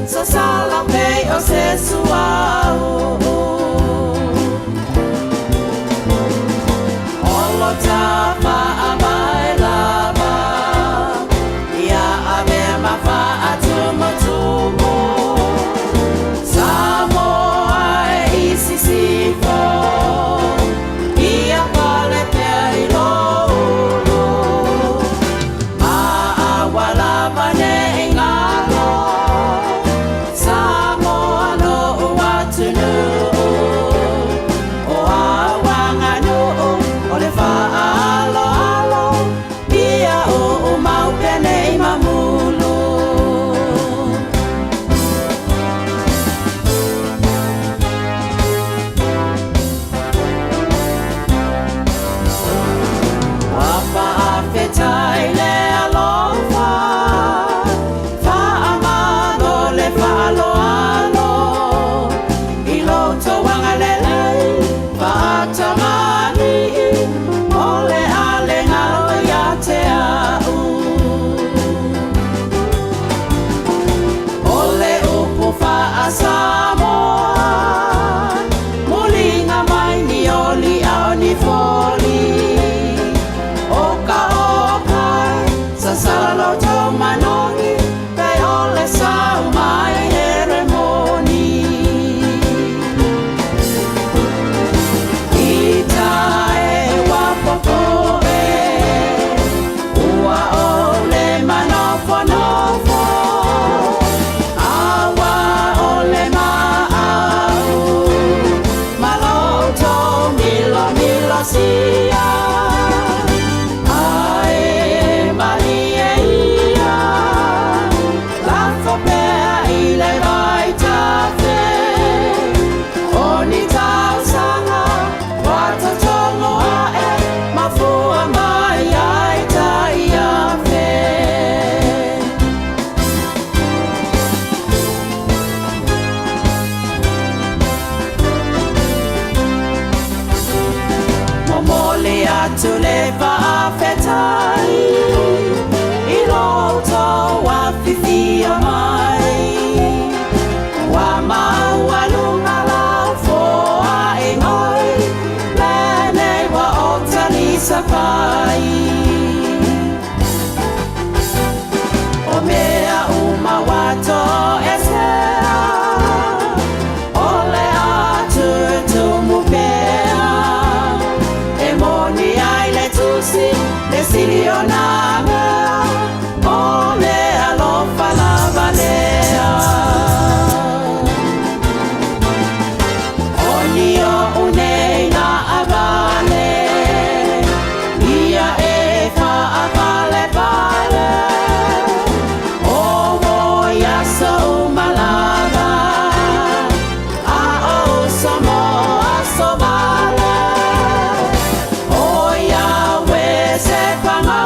Sasala pei o se suauu. O lo tafaavae lava, ia avea ma faatumutumu. Samoa e i sisifo, ia pale pea i lou ulu. Ma aua lava nei galo, Samoa lou atunuu. O au aganuu o le faaaloalo, ia uumau pea nei mamulu. Ua faafetai le alofa, faamalo le faaaloalo, i lo outou agalelei faatamalii, o le a le galo ia te au. O le upu faa-Samoa, muliga mai ni oli a o ni foli. O ka ookai, sasala lo outou manogi, pei o le sau mai Heremoni. Ita e ua popoe, ua ou le manofonofo, a ua o le maau, ma lo outou milomilosia. Ae malie ia, lafo pea i le vaitafe, o ni tausaga ua totogo ae, mafua mai ai tai afe. Momoli atu le faafetai i lo outou afifio mai. Ua maualuga lau foai mai, lenei ua ou talisafai. O mea uma ua toesea, o le a tutumu pea. E moni ai le tusi, le sili o nā mea, o le alofa lava lea. O ni oʻu nei laavale, ia e faapalepale. O oi aso uma lava, a o uso mo aso vale. O Iawe se pagā.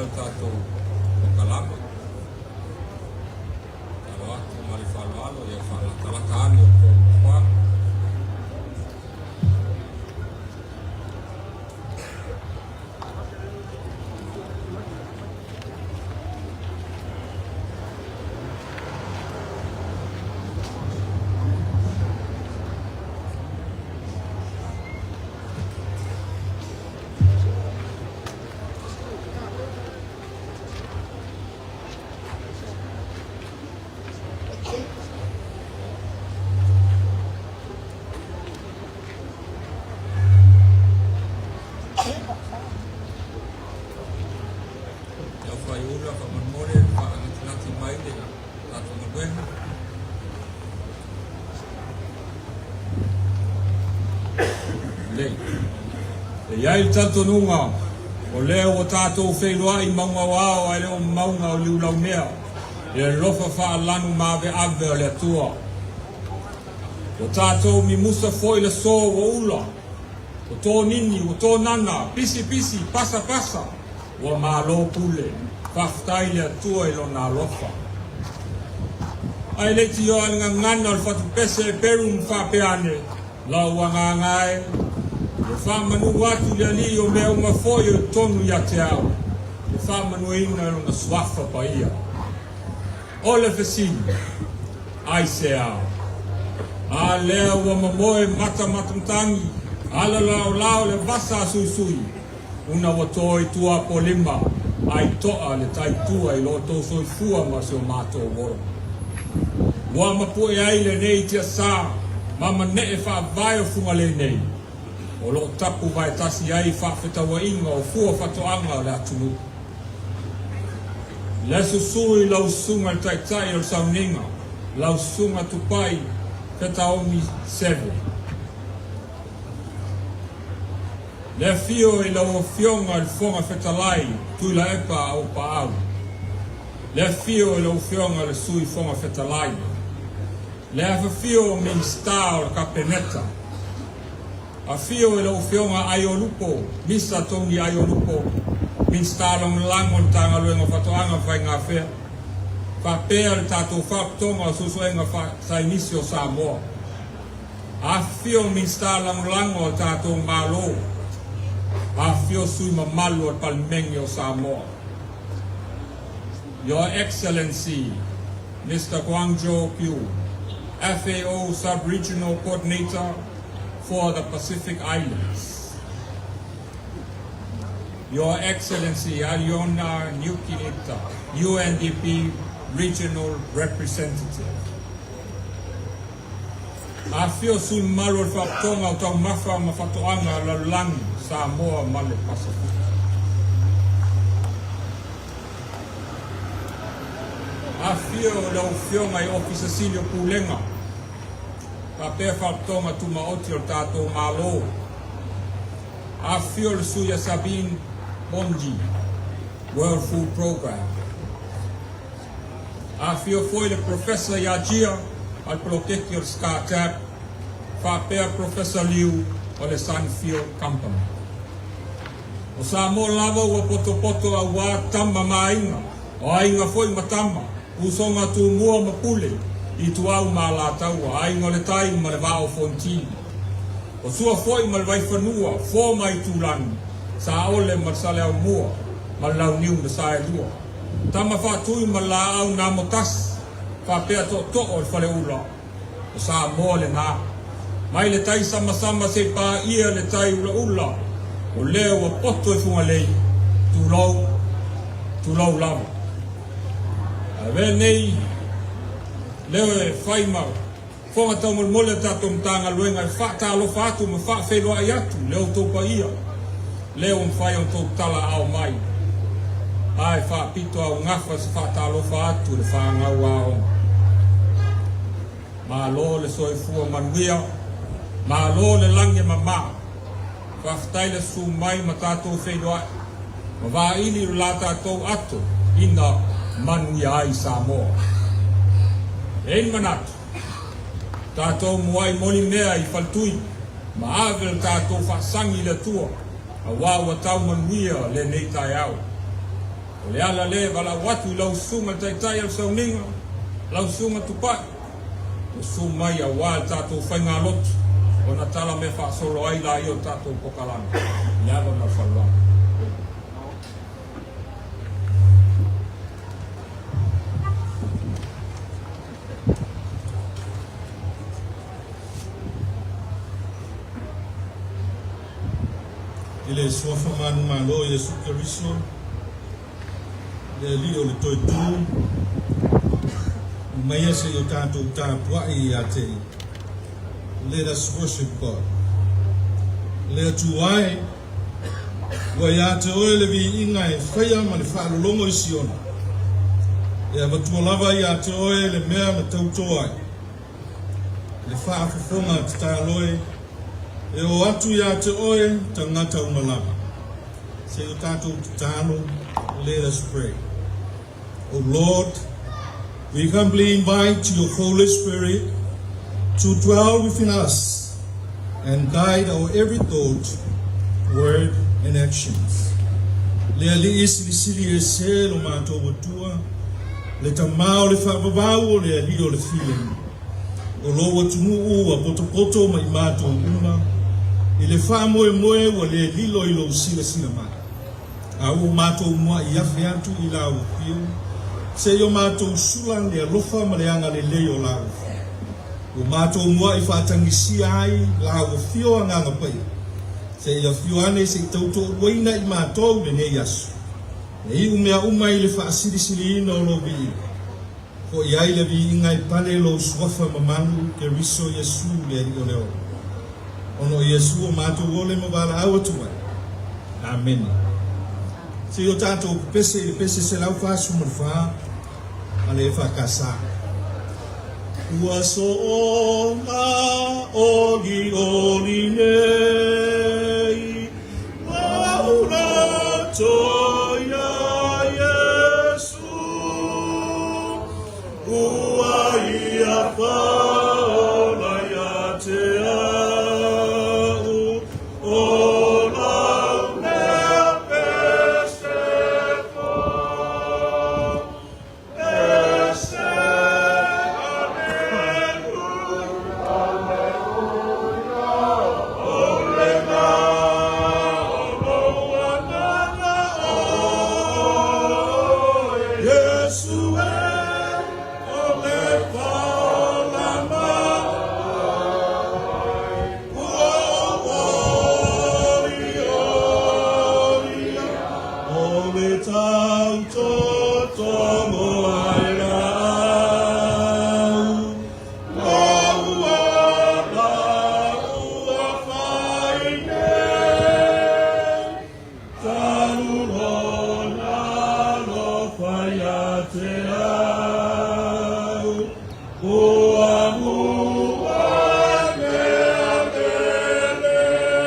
le tatou polokalame. Tatalo atu ma le faaaloalo ia faalatalata ane o outou nofoaga. Le aufaiula faamolemole le faanatinati mai le tatou galuega. Lelei. E i ai le talitonuga, o lea ua tatou feiloai i mauga o ao ae le o mauga o liulaumea, i le alofa faalanu maaveave o le Atua. Ua tatou mimusa foi le aso ua ula, ua tōnini, ua tōnana, pisi pisi, pasa pasa, ua malo pule. Faafetai i le Atua i Lona alofa. Ae leitioa le gagana o le fatupese e peru ma faapea ane, Lau agaga e, e faamanu atu i le Alii o mea uma foi o i totonu ia te au, e faamanuiaina i Lona Suafa Paia. O le fesili, Aisea? A lea ua mamoe mata matamatagi, ala laolao le vasa a suisui, una ua to i tua Apolima, ai toa le tai tua i lo outou soifua ma si o matou ola. Ua mapu'e ai lenei tiasa ma mane'e faavae o Fugalei nei, o lo o tapu vaetasi ai faafetauaiga o fua fatoaga o le atunuu. Le susu i lau susuga i le Taitai o le Sauniga, lau Susuga Tupai Fetaomi Seve. Le afio i lau Afioga i le Fofoga Fetalai Tuilaepa Auupaau. Le afio i lau Afioga i le Sui Fofoga Fetalai. Le afafio o Minisita o le Kapeneta. Afio i lau Afioga Aiolupo, Misa Tony Aiolupo, Minisita Lagolago o le Matagaluega o Faatoaga ma Faigafea, faapea le tatou Faalapotopotoga o Suesuega Faasaienisi o Samoa. Afifio Minisita Lagolago o le tatou Malo. Afifio sui mamalu o le Palemene o Samoa. Your Excellency Mister Guangzhou Qiu, FAO Sub-Regional Coordinator for the Pacific Islands. Your Excellency Aliona Niukinita, UNDP Regional Representative. Afifio sui mamalu o le Faalapotopotoga o Taumafa ma Faatoaga a le Lalolagi, Samoa ma le Pasefika. Afifio lau Afioga i Ofisa Sili o Pulega faapea Faalapotopotoga Tumaoti o le tatou Malo. Afifio le Sui a Sabine Bonji, World Food Programme. Afifio foi le Professor Yajia a le Poloketi o le SCATAP faapea Professor Liu o le Sunfield Company. O Samoa lava ua potopoto auā tama ma aiga, o aiga foi ma tama, usoga Tumua ma Pule, Ituau ma Alataua, aiga o le tai ma le vaa o Fonoti. O Sua foi ma le Vaifanua, Fo ma Itulagi, Saole ma le Saleaumua, ma le Launiu na Saelua. Tama Faatui ma le Laau na Amotasi, faapea Tootoo o le Faleula. O Samoa lena. Mai le tai samasama se i paia le tai ulaula, o lea ua poto i Fugalei, tulou, tulou lava. Ae avea nei leo e fai ma fofoga taumolimoli a le tatou Matagaluega e faatalofa atu ma faafeiloai atu le outou paia, lea ua mafai ona outou talaao mai, ae faapito augafa se faatalofa atu i le fanau aoga. Malo le soifua manuia, malo le lagi e mama. Faafetai le susu mai ma tatou feiloai ma vaili i lo la tatou ato ina manuia ai Samoa. E ai le manatu, tatou muai moli mea i faletui ma ave le tatou faasagi i le Atua, auā ua tau manuia lenei taeao. O le ala lea e valaau atu i lau Susuga i le Taitai a le Sauniga, lau Susuga Tupai, e susu mai aua le tatou faigalotu ona tala mea faasolo ai laia o le tatou pokalame i le ava ma le faaaloalo. I le Suafa manumalo o Iesu Keriso, le Alii o le Toetū, umaia se i o tatou tapuai ia te Ia. Let us worship God. Le Atua e, ua ia te oe le viiga e faia ma le faalologo i Siona. E avatua lava ia te oe le mea na tauto ai. Le faafofoga tatalo e, e o atu ia te oe tagata uma lava. Se i o tatou tatalo, let us pray. O Lord, we humbly invite your Holy Spirit to dwell within us and guide our every thought, word, and actions. Le Alii Silisili Ese lo matou Atua, le Tama o le faavavau o le Alii o le Filemu, o lou atunuu ua potopoto ma i matou uma i le faamoemoe ua le lilo i lou silasila mai. A ua matou mua'i afe atu i lau afio, se i o matou sula le alofa ma le agalelei o lau afio. Ua matou mua'i faatagisia ai lau afio Agaga Paia, se i afio ane se i tautoaluaina i matou lenei aso. E iu mea uma i le faasilisiliina o lou viiga. Fo'i ai le viiga e pale lou suafa mamalu, Keriso Iesu le Alii o le ola. Ona o Iesu o matou ole ma valaau atu ai. Amene. Se i o tatou pepese i le pese 144 a le EFKS. Ua soona olioli nei lau loto iā Iesu, ua ia faaola ia te au, o lau mea pese fou. Pese, aleluia, aleluia, o lena o lou agaga oe. Iesu e, o le faaola mai, ua ou olioli O le tautotogo ai lau, Lou ola ua fai nei, Talu lona alofa ia te au, Ua mua mea lelei.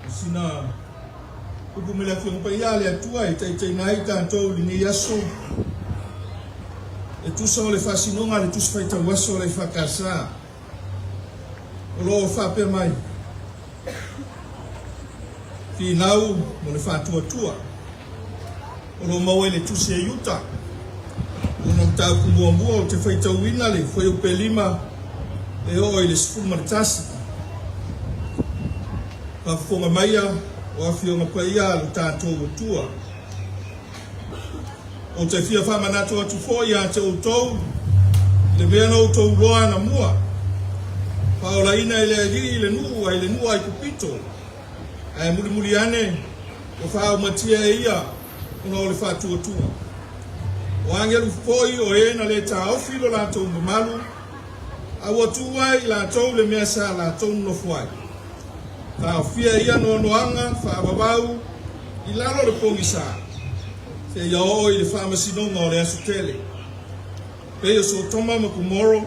O sina upu me le Afioga Paia a le Atua e taitaiina ai tatou i lenei aso, e tusa o le faasinoga a le Tusi Faitau Aso a le EFKS, o lo o faapea mai, Finau mo le faatuatua, o lo o maua i le Tusi a Iuta, lona mataupu muamua ou te faitauina le fuaiupe 5 e oo i le 11. Faafofoga maia o Afioga Paia a lo tatou Atua. Ou te fia faamanatu atu foi ia te outou i le mea na outou iloa anamua, faaolaina e le Alii le nuu ai le nuu Aikupito, ae mulimuli ane ua faaaumatia e ia ona o le faatuatua. O agelu foi o e na le taofi lo latou mamalu, a ua tuu ai i latou le mea sa latou nonofo ai. Taofia ia noanoaga faavavau i lalo o le pogisa seia oo i le faamasinoga o le aso tele. Pei o Sotoma ma Gomoro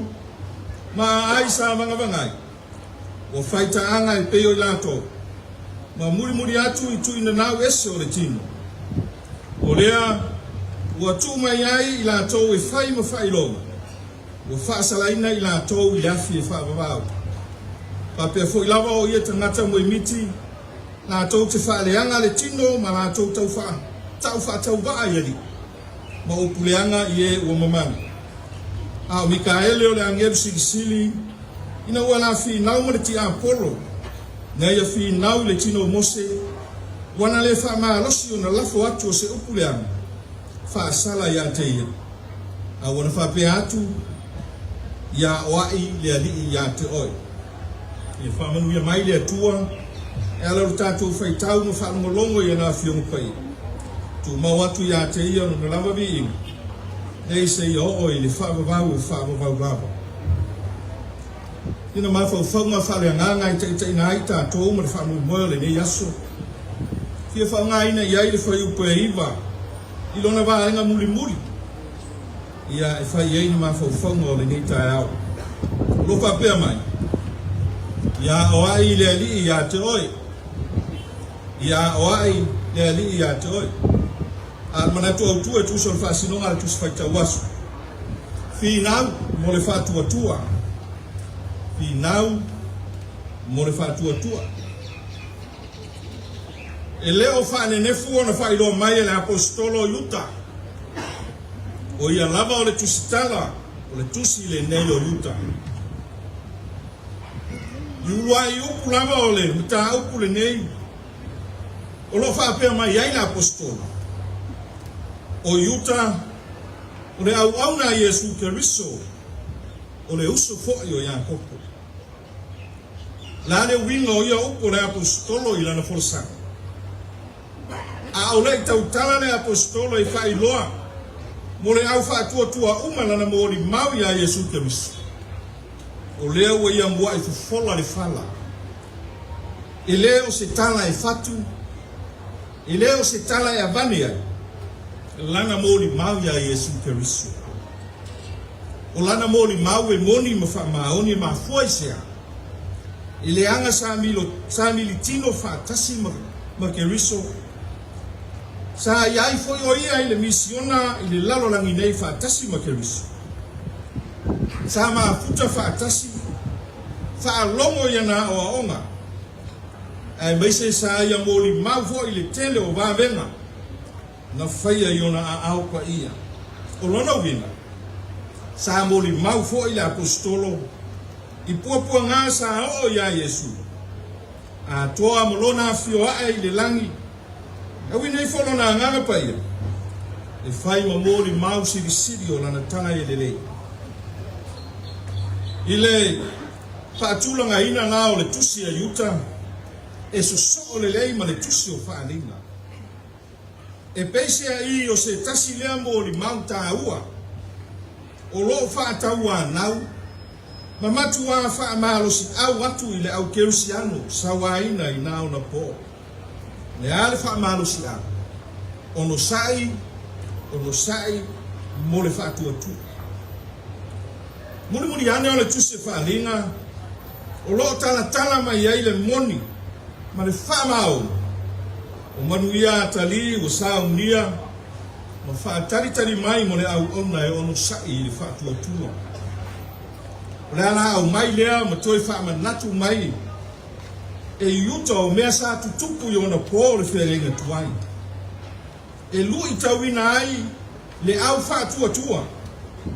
ma aai sa vagavagai, ua faitaaga e pei o i latou, ma mulimuli atu i tuuinanau ese o le tino. O lea ua tuu mai ai i latou e fai ma faailoga, ua faasalaina i latou i le afi e faavavau. Faapea foi lava o ia tagata moemiti, latou te faaleaga le tino ma latou tau faatauvaa i alii ma upu leaga i e ua mamana. A o Mikaele o le agelu silisili, ina ua la finau ma le tiapolo, ina ia finau i le tino o Mose, ua na le faamalosi ona lafo atu o se upu leaga faasala ia te ia, a ua na faapea atu, Ia aoaʻi le Alii iā te oe. Ia faamanuia mai le Atua e ala o le tatou faitau ma faalogologo i ana Afioga Paia. Tumau atu iā te ia lona lava viiga, nei seia oo i le faavavau o faavavau lava. Ina mafaufauga faaleagaga e taitaiina ai tatou ma le faamoemoe o lenei aso, fia faaaogaina i ai le fuaiupu e 9 i lona vaega mulimuli, ia e fai i ai ni mafaufauga o lenei taeao. O lo o faapea mai, Ia aoai le Alii iā te oe. Ia aoai le Alii iā te oe. A o le manatu autu e tusa o le faasinoga a le Tusi Faitau Aso. Finau mo le faatuatua. Finau mo le faatuatua. E le o faanenefu ona faailoa mai e le Aposetolo o Iuta, o ia lava o le tusitala o le tusi lenei o Iuta. I uluai upu lava o le mataupu lenei o lo o faapea mai ai le Aposetolo o Iuta, o le auauna a Iesu Keriso, o le uso foi o Iakopo. O le a le uiga o ia upu o le Aposetolo i lana folasaga? A o le i tautala le Aposetolo e faailoa mo le au faatuatua uma lana molimau iā Iesu Keriso, o lea ua ia mua'i fofola le fala. E le o se tala e fatu, e le o se tala e avane ai lana molimau iā Iesu Keriso. O lana molimau e moni ma faamaoni e mafua i se a? I leaga sa milo, sa militino faatasi ma, ma Keriso, sa i ai foi o ia i le misiona i le lalolagi nei faatasi ma Keriso. Sa mafuta faatasi, faalogo i ana aoaoga, aemaise sa ia molimau foi i le tele o vavega na faia i ona aao paia. O lona uiga, sa molimau foi le Aposetolo i puapuaga sa oo iā Iesu, atoa ma lona afio ae i le lagi, e ui nei fo lona agaga paia, e fai ma molimau silisili o lana tala e lelei. I le faatulagaina la o le tusi a Iuta, e sosoo lelei ma le tusi o Faaaliga. E peiseai o se tasi lea molimau taua o lo o faatauanau ma matuā faamalosiau atu i le au Kerisiano sauaina i na ona po. O le a le faamalosiau? Onosai, onosai mo le faatuatua. Mulimuli ane o le Tusi o Faaaliga o lo o talatala mai ai le moni ma le faamaoni O manuia atalii ua saunia ma faatalitali mai mo le auauna e onosai i le faatuatua. O le ala aumai lea ma toe faamanatu mai e Iuta o mea sa tutupu i ona po o le feagaiga tuai, e luitauina ai le au faatuatua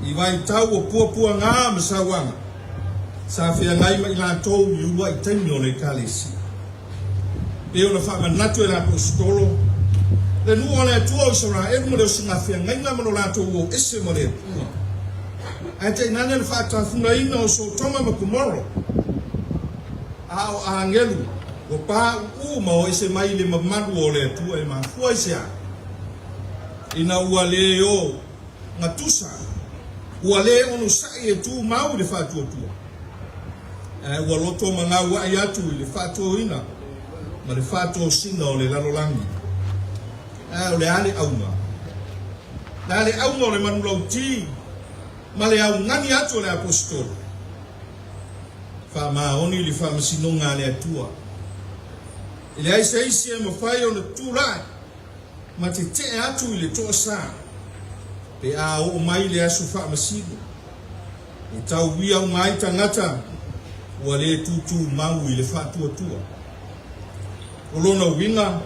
i vaitau o puapuaga ma sauaga sa feagai ma i latou i uluai taimi o le Ekalesia. Pei ona faamanatu e le Aposetolo, le nuu o le Atua o Isaraelu ma le osiga feagaiga ma lo latou o ese ma le Atua, ae tainane le faatafunaina o Sotoma ma Gomoro, a o agelu ua pauu ma o ese mai i le mamalu o le Atua e mafua i se a? Ina ua le o gatusa, ua le onosai e tumau i le faatuatua, ae ua loto ma gauaʻi atu i le faatoina ma le faatosina o le lalolagi. Ae o le a le auga? O le a le auga o le manulauti ma le augani atu o le Aposetolo? Faamaoni le faamasinoga a le Atua. E leai se isi e mafai ona tulai ma tetee atu i le toasa pe a oo mai le aso faamasino. E tauia uma ai tagata ua le tutumau i le faatuatua. O lona uiga,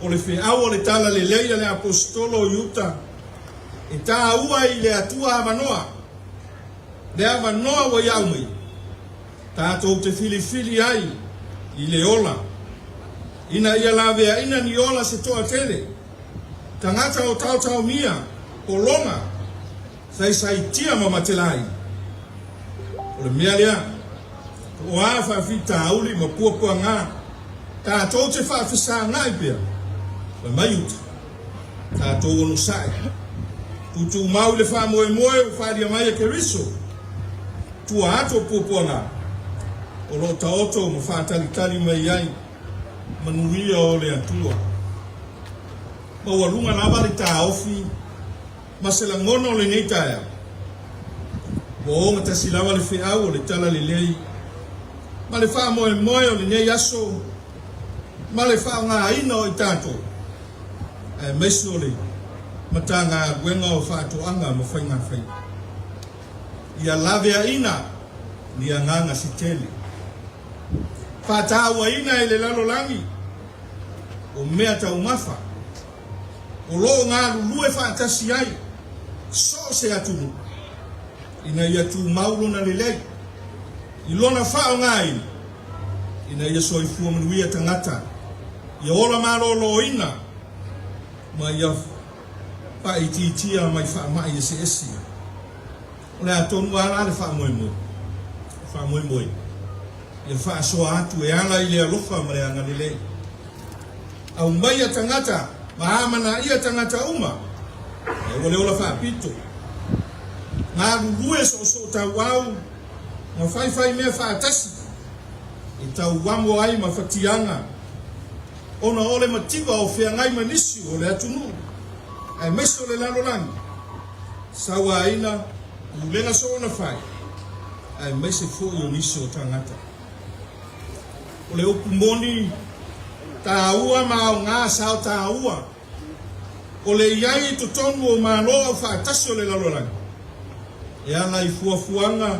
o le feau o le Talalelei a le Aposetolo o Iuta e taua i le Atua avanoa, le avanoa ua ia aumaia, tatou te filifili ai i le ola, ina ia laveaina ni ola se toatele, tagata o taotaomia, pologa, saisaitia ma matelai. O le mea lea, o a faafitauli ma puapuaga tatou te faafesagai pea, fai mai uta, tatou onosai, tutumau i le faamoemoe ua faaalia mai e Keriso, tua atu o puapuaga o lo o taoto ma faatalitali mai ai manuia o le Atua. Maualuga lava le taofi ma se lagona o lenei taeao, ua ogatasi lava le feau o le Talalelei ma le faamoemoe o lenei aso ma le faaaogaina o i tatou, aemaise o le Matagaluega o Faatoaga ma Faigafaiva. Ia laveaina ni agaga se tele. Faatauaina e le lalolagi o mea taumafa o lo o galulue faatasi ai so o se atunuu ina ia tumau lona lelei i lona faaaogaina ina ia soifua manuia tagata, ia ola maloloina ma ia faaitiitia mai faamai eseese. O le a tonu lava la le faamoemoe, faamoemoe ia faasoa atu e ala i le alofa ma le agalelei. Aumaia tagata ma amanaia tagata uma, ae ua le ola faapito. Galulue soosootauau ma faifaimea faatasi e tauamo ai ma fatiaga ona o le mativa o feagai ma nisi o le atunuu aemaise o le lalolagi, sauaina, pulega soona fai aemaise foi o nisi o tagata. O le upu moni, taua ma aoga sao taua o le i ai i totonu o Malo Aufaatasi o le Lalolagi e ala i fuafuaga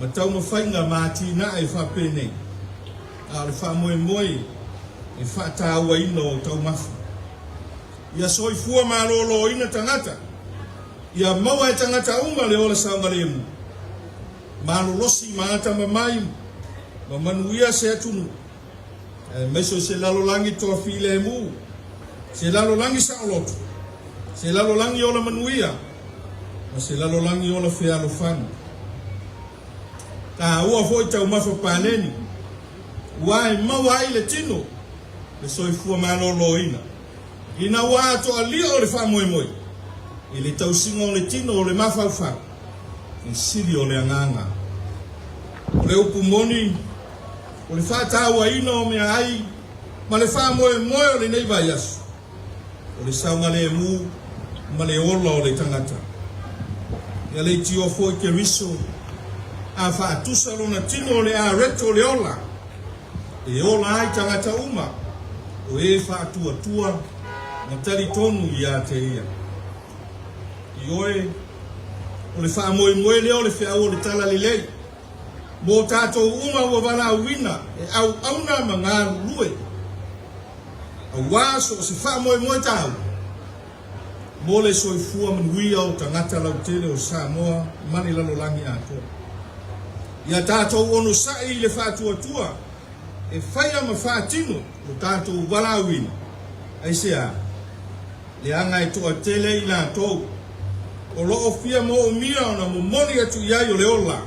ma taumafaiga ma atinae faapenei, a o le faamoemoe e faatauaina o taumafa. Ia soifua maloloina tagata, ia maua e tagata uma le ola saogalemu, malolosi ma atamamai ma manuia se atunuu, aemaise o se lalolagi toa filemu, se lalolagi saoloto, se lalolagi ola manuia, ma se lalolagi ola fealofani. Taua foi taumafa paleni, ua e maua ai le tino le soifua maloloina. Ina ua atoalia o le faamoemoe i le tausiga o le tino o le mafaufau, e sili o le agaga. O le upu moni, o le faatauaina o meaai ma le faamoemoe o lenei vaiaso, o le saogalemu ma le ola o le tagata. Ia leitioa foi Keriso a faatusa lona tino o le areto o le ola, e ola ai tagata uma o e faatuatua ma talitonu ia te ia. Ioe, o le faamoemoe lea o le feau o le Talalelei mō tātou uma ua valaauina e auauna ma galulue aua so o se faamoemoe tāua mō le soifua manuia o tagata lautele o Samoa ma le lalolagi atoa. Ia tātou onosai i le faatuatua e whaia ma whaatino lo tātou valaauina. Aisea? Leaga e toatele i latou o lo o fia moomia ona momoli atu i ai o le ola,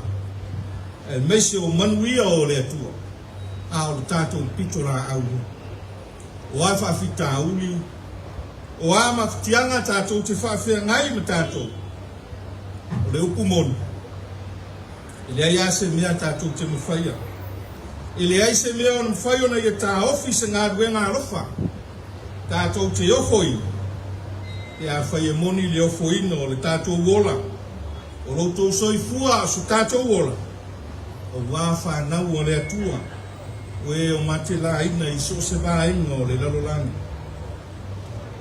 aemaise o manuia o le Atua, a o le tatou pito laau lea. O a faafitauli, o a mafatiaga tatou te faafeagai ma tatou, o le upu moni, e leai lava se mea tatou te mafaia. E leai se mea o mafai ona ia taofi se galuega alofa. Tatou te ofoina, pe afai e moni le ofoina o le tatou ola, o lo outou soifua a o so tatou ola, auā fanau a le Atua, o e o matelaina i so o se vaega o le lalolagi.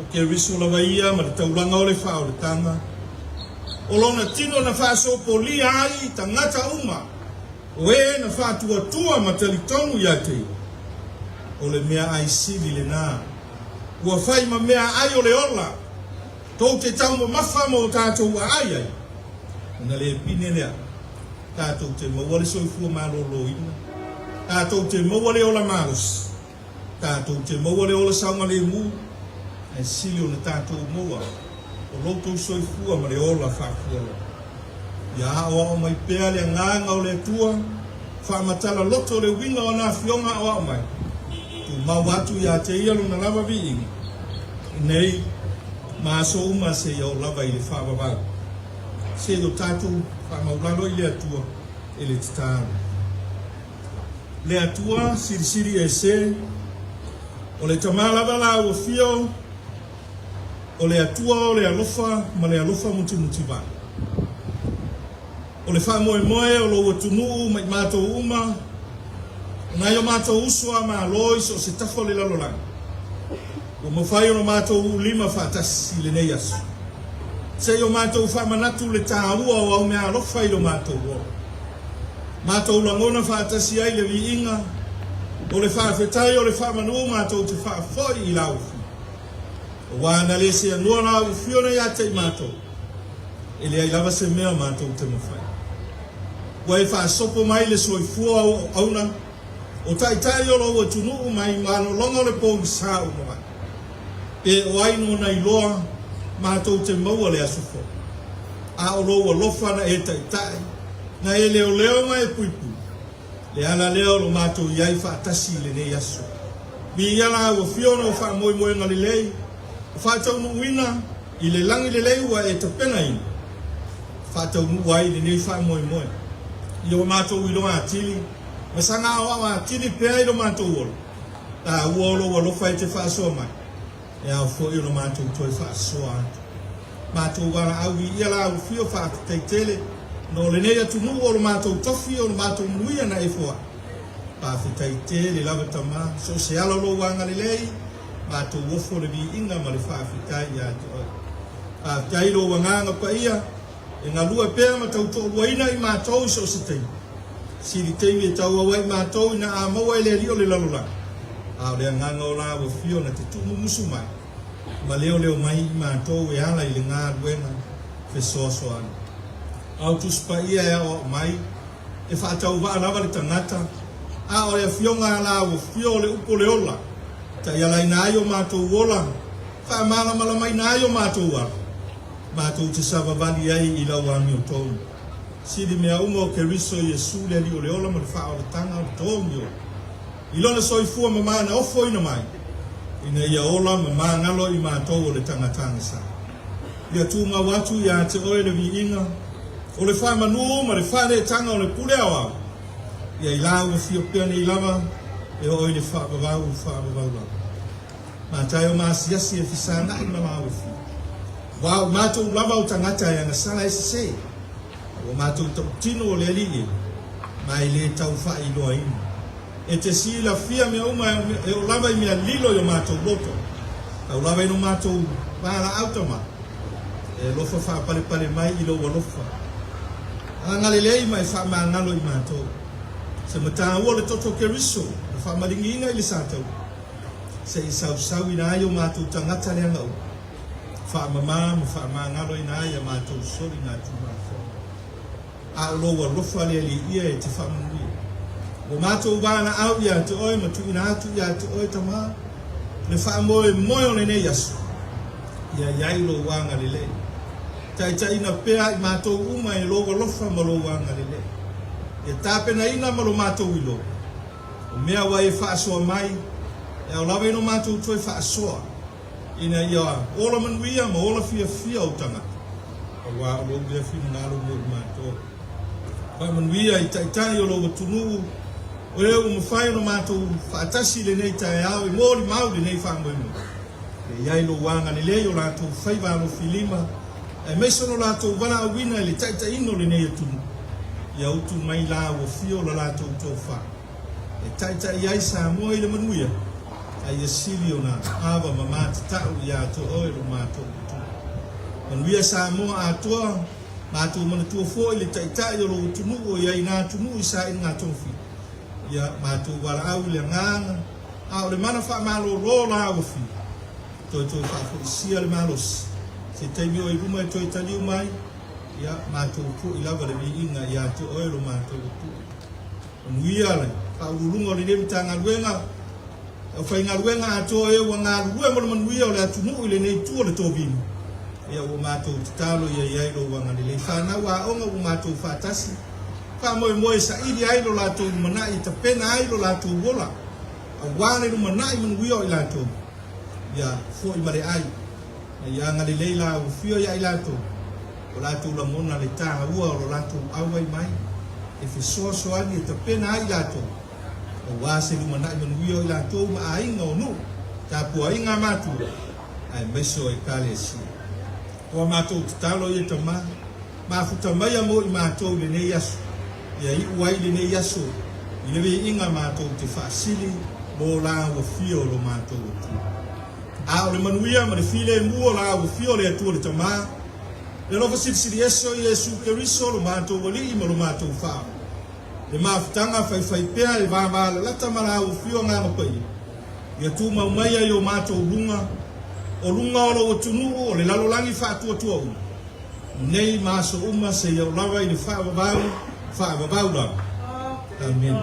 O Keriso lava ia ma le taulaga o le faaolataga, o lona tino na faasopolia ai tagata uma, o e na faatuatua ma talitonu ia te ia, o le meaai sili lena ua fai ma meaai o le ola, tou te taumamafa ma o tatou aai ai, ona le pine lea, tatou te maua le soifua maloloina, tatou te maua le ola malosi, tatou te maua le ola saogalemu, ae sili ona tatou maua o lo outou soifua ma le ola faafualoa. Ia aoao mai pea le agaga o le Atua, faamatala loto le uiga o ana afioga aoao mai, tumau atu ia te ia lona lava viiga, i nei ma aso uma seia oo lava i le faavavau. Seia o tatou faamaulalo i le Atua e le tatalo. Le Atua Silisili Ese, o le Tama lava la ua fio, o le Atua o le alofa ma le alofa mutimutivae. O le faamoemoe o lou atunuu ma i matou uma, o nai o matou uso a Malo i so o se tafa o le lalolagi, ua mafai ona matou uulima faatasi i lenei aso, se i o matou faamanatu le taua o au meaalofa i lo matou ola. Matou lagona faatasi ai le viiga o le faafetai o le faamanu matou te faafoi i lau Afioga. Aua na le seanoa lau Afioga ia te i matou, e leai lava se mea matou te mafai. Ua e faasopo mai le soifua o auauna, o taitai o lou atunuu mai malologa o le pogisa ua mavae. Pe o ai nona iloa matou te maua le aso fou. A o lou alofa na e taitai, na e leoleo ma e puipui, le ala lea o lo matou i ai faatasi i lenei aso. Viia la ua fia ona o faamoemoega lelei, o faataunuuina i le lagi lelei ua e tapenaina, faataunuu ai lenei faamoemoe. I o matou iloa atili, ma saga aoao atili pea i lo matou ola, taua o lou alofa e te faasoa mai, e ao foi ona matou toe faasoa atu. Matou valaau viia la ua fio faafetai tele ona o lenei atunuu o lo matou tofi o lo matou manuia na e foai. Faafetai tele lava Tama, so o se ala o lou agalelei, matou ofo le viiga ma le faafetai ia te oe. Faafetai i lou agaga paia e galue pea ma tautoaluaina i matou i so o se taimi. Sili taimi e tauau ai matou ina a maua e le Alii o le lalolagi, a o le agaga o la ua fio na te tuumumusu mai ma leoleo mai i matou e ala i le galuega fesoasoani. A o Tusi Paia e aoao mai, e faatauvaa lava le tagata, a o le afioga a la ua fio o le upu o le ola, taialaina ai o matou ola, faamalamalamaina ai o matou ala, matou te savavali ai i lau amiotonu. Sili mea uma o Keriso Iesu le Alii o le ola ma le faaolataga o le togi ola, i lona soifua ma mana ofoina mai, ina ia ola ma magalo i matou o le tagata agasala. Ia tumau atu ia te oe le viiga o le faamanu ma le faaneetaga o le pule aoao, ia i la ua fia pea nei lava e oo i le faavavau faavavau lava. Mataio ma asiasi e fesagai ma lāua fia. Ua o matou lava o tagata e agasala e sese, a ua matou tautino o le Alii e, ma e le tau faailoaina. E te silafia mea uma e oo lava i mea lilo i o matou loto, tau lava i lo matou valaau tama, e alofa faapalepale mai i lou alofa. Agalelei ma e faamagalo i matou. Se mataua o le toto Keriso na faamaligiina i le Sataua, se i sausauina ai o matou tagata leaga uma, faamama ma faamagaloina ai a matou soliga Tulafono. A o lou alofa le Alii ia e te faamanuia. Ua matou valaau ia te oe ma tuuina atu ia te oe, Tama, le faamoemoe o lenei aso, ia i ai lou agalelei. Taitaiina pea i matou uma e lou alofa ma lou agalelei. Ia tapenaina ma lo matou iloa, o mea ua e faasoa mai, e ao lava i lo matou toe faasoa, ina ia ola manuia ma ola fiafia ou tagata, auā o lou lea finagalo mo i matou. Faamanuia i taitai o lou atunuu, o ē ua mafai ona matou faatasi i lenei taeao e molimau lenei faamoemoe. Ia i ai lou agalelei o latou faiva alofilima, aemaise o lo latou valaauina i le taitaiina o lenei atunuu, ia utu mai la ua fio la latou tofa e taitai ai Samoa i le manuia, a ia sili ona ava ma matatau ia te oe lo matou Atua. Manuia Samoa atoa, matou manatua foi le taitai o lou atunuu o i ai i na atunuu i sailiga tofi, ia matou valaau i le agaga, A o le mana faamalolo la ua fia toetoe faafoisia le malosi, se taimi o i luma e toe taliu mai, ia, matou foi lava le viiga ia te oe lo matou Atua. Manuia le faauluuluga o lenei Matagaluega, le aufaigaluega atoa e ua galulue mo le manuia o le atunuu i lenei itu o le tovino, ia ua matou tatalo ia i ai lou agalelei. Fanau aoga ua matou faatasi, Faamoemoe e saili ai lo latou lumanai e tapena ai lo latou ola aua le lumanai manuia o i latou. Ia foi ma le ai, ma ia agalelei la ua ia i latou, o latou lagona le taua o lo latou auai mai e fesoasoani e tapena ai i latou aua se lumanai manuia o i latou ma aiga o nuu, tapuaiga a matua, aemaise o Ekalesia. Ua matou tatalo ia Tama, mafuta maia mo i matou i lenei aso, ia iu ai lenei aso i le viiga matou te faasili mo la ua fia o lo matou Atua. A o le manuia ma le filemu o la ua fia o le Atua le Tama, le alofa silisili ese o Iesu Keriso lo matou Alii ma lo matou Faaola, le mafutaga faifaipea e vavalalata ma la ua fia o Agaga Paia, Ia tumau mai ai o matou luga, o luga o lou atunuu o le lalolagi faatuatua uma, nei ma aso uma seia oo lava i le faavavau, faavavau lava. Amene.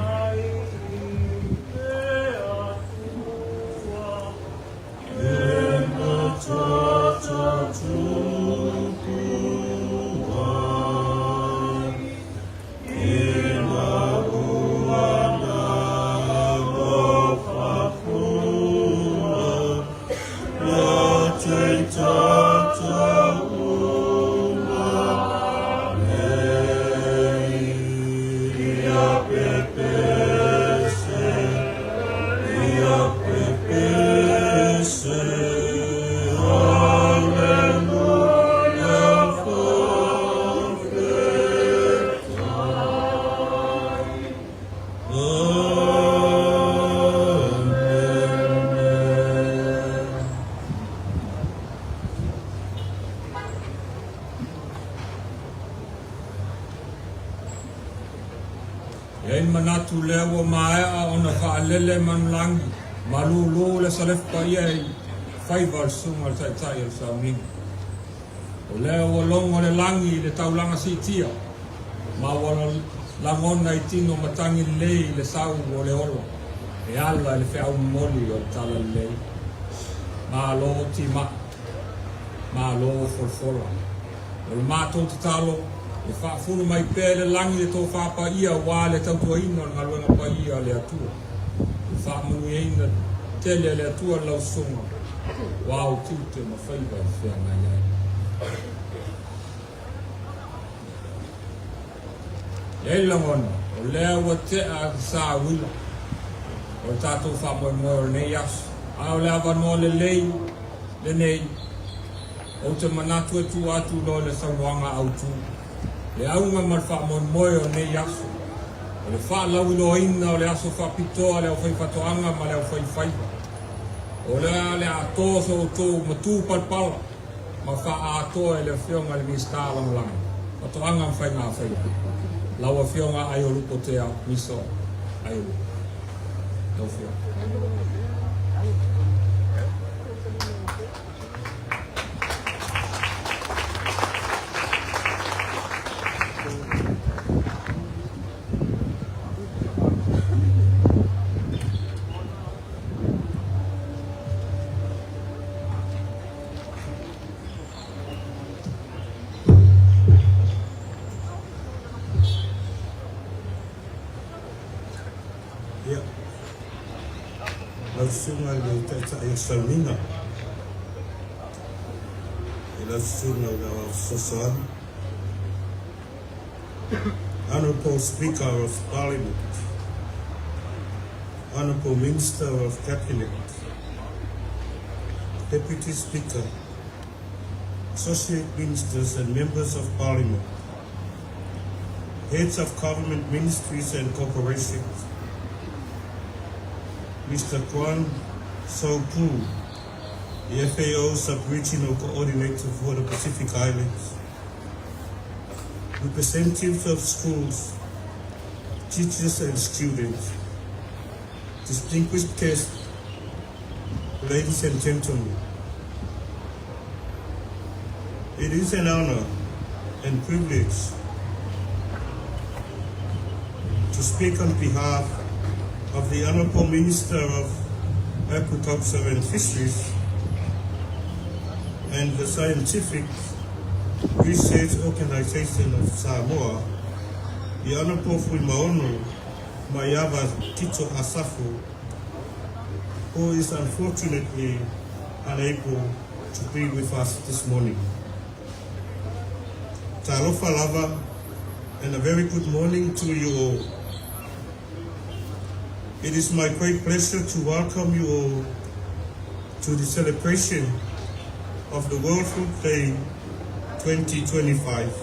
E i ai le manatu lea ua maea ona faalele manulagi malūlū le salefu paia i faiva o le Susuga i le Taitai o le Sauniga. O lea ua logo le lagi i le taulaga siitia, ma ua lagona i tino matagi lelei le sau o le ola e ala i le feau momoli o le talalelei. Malo timai, malo folafola. O le matou tatalo, e faafulu mai pea i le lagi le tofa paia aua le tautuaina o le galuega paia a le Atua. E faamanuiaina tele e le Atua lau susuga, ua ou tiute ma faiva e feagai ai. E i ai le lagona, o lea ua tea sa uila o le tatou faamoemoe o lenei aso, a o le avanoa lelei lenei ou te manatu e tuu atu loa le saunoaga autu, le auga ma le faamoemoe o lenei aso, o le faalauiloaina o le aso faapitoa a le aufaifaatoaga ma le aufaifaiva. O le a le atoa so outou matu palapala ma faaatoa e le Afioga i le Minisita Lagolago, Faatoaga ma Faiga Faiva, lau Afioga Aiolupo Tea Miso Aiolupo. Lau Afioga. Ia, lau susuga i le Taitai o Sauniga, i lau susuga i le Fesoasoani, Honourable Speaker of Parliament, Honourable Minister of Cabinet, Deputy Speaker, Associate Ministers and Members of Parliament, Heads of Government Ministries and Corporations, Mr. Kwan Sopu, the FAO Sub-Regional Coordinator for the Pacific Islands, representatives of schools, teachers and students, distinguished guests, ladies and gentlemen. It is an honor and privilege to speak on behalf of the Honorable Minister of Agriculture and Fisheries and the Scientific Research Organization of Samoa, the Honorable Fuimaono Maiava Tito Asafo, who is unfortunately unable to be with us this morning. Talofa lava, and a very good morning to you all. It is my great pleasure to welcome you all to the celebration of the World Food Day 2025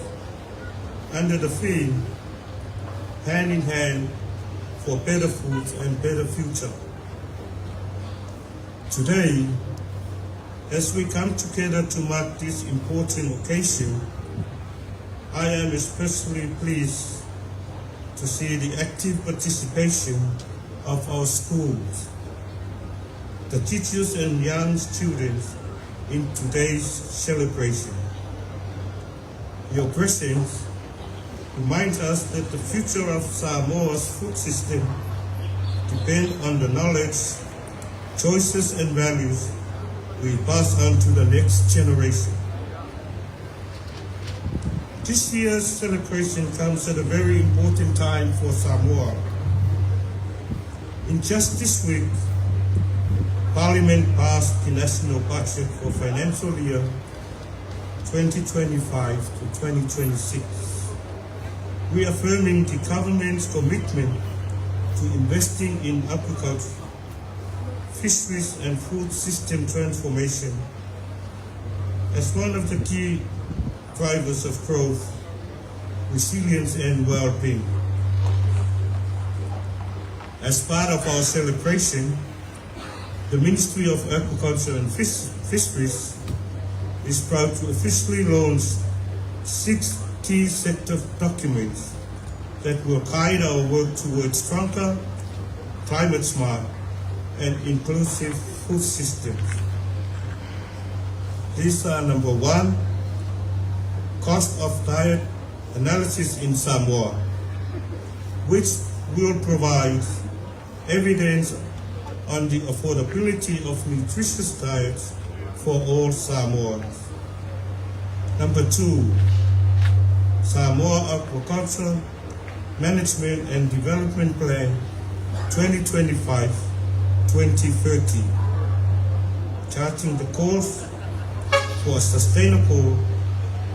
under the theme Hand in Hand for Better Food and Better Future. Today, as we come together to mark this important occasion, I am especially pleased to see the active participation of our schools, the teachers and young students in today's celebration. Your presence reminds us that the future of Samoa's food system depends on the knowledge, choices and values we pass on to the next generation. This year's celebration comes at a very important time for Samoa. In just this week, Parliament passed the national budget for financial year 2025 to 2026, reaffirming the government's commitment to investing in agriculture, fisheries and food system transformation as one of the key drivers of growth, resilience and well-being. As part of our celebration, the Ministry of Agriculture and Fisheries is proud to officially launch 6 key sector documents that will guide our work towards stronger, climate smart, and inclusive food systems. These are number 1, cost of diet analysis in Samoa, which will provide evidence on the affordability of nutritious diets for all Samoans. Number 2, Samoa Aquaculture Management and Development Plan 2025-2030, charting the course for a sustainable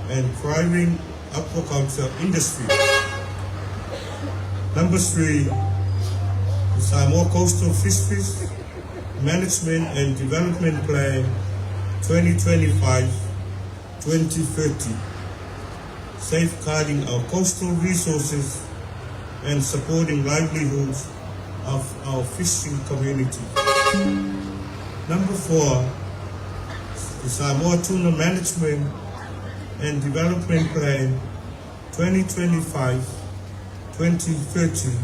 and thriving aquaculture industry. Number 3, the Samoa Coastal Fisheries Management and Development Plan 2025-2030, safeguarding our coastal resources and supporting livelihoods of our fishing community. Number 4, the Samoa Tuna Management and Development Plan 2025-2030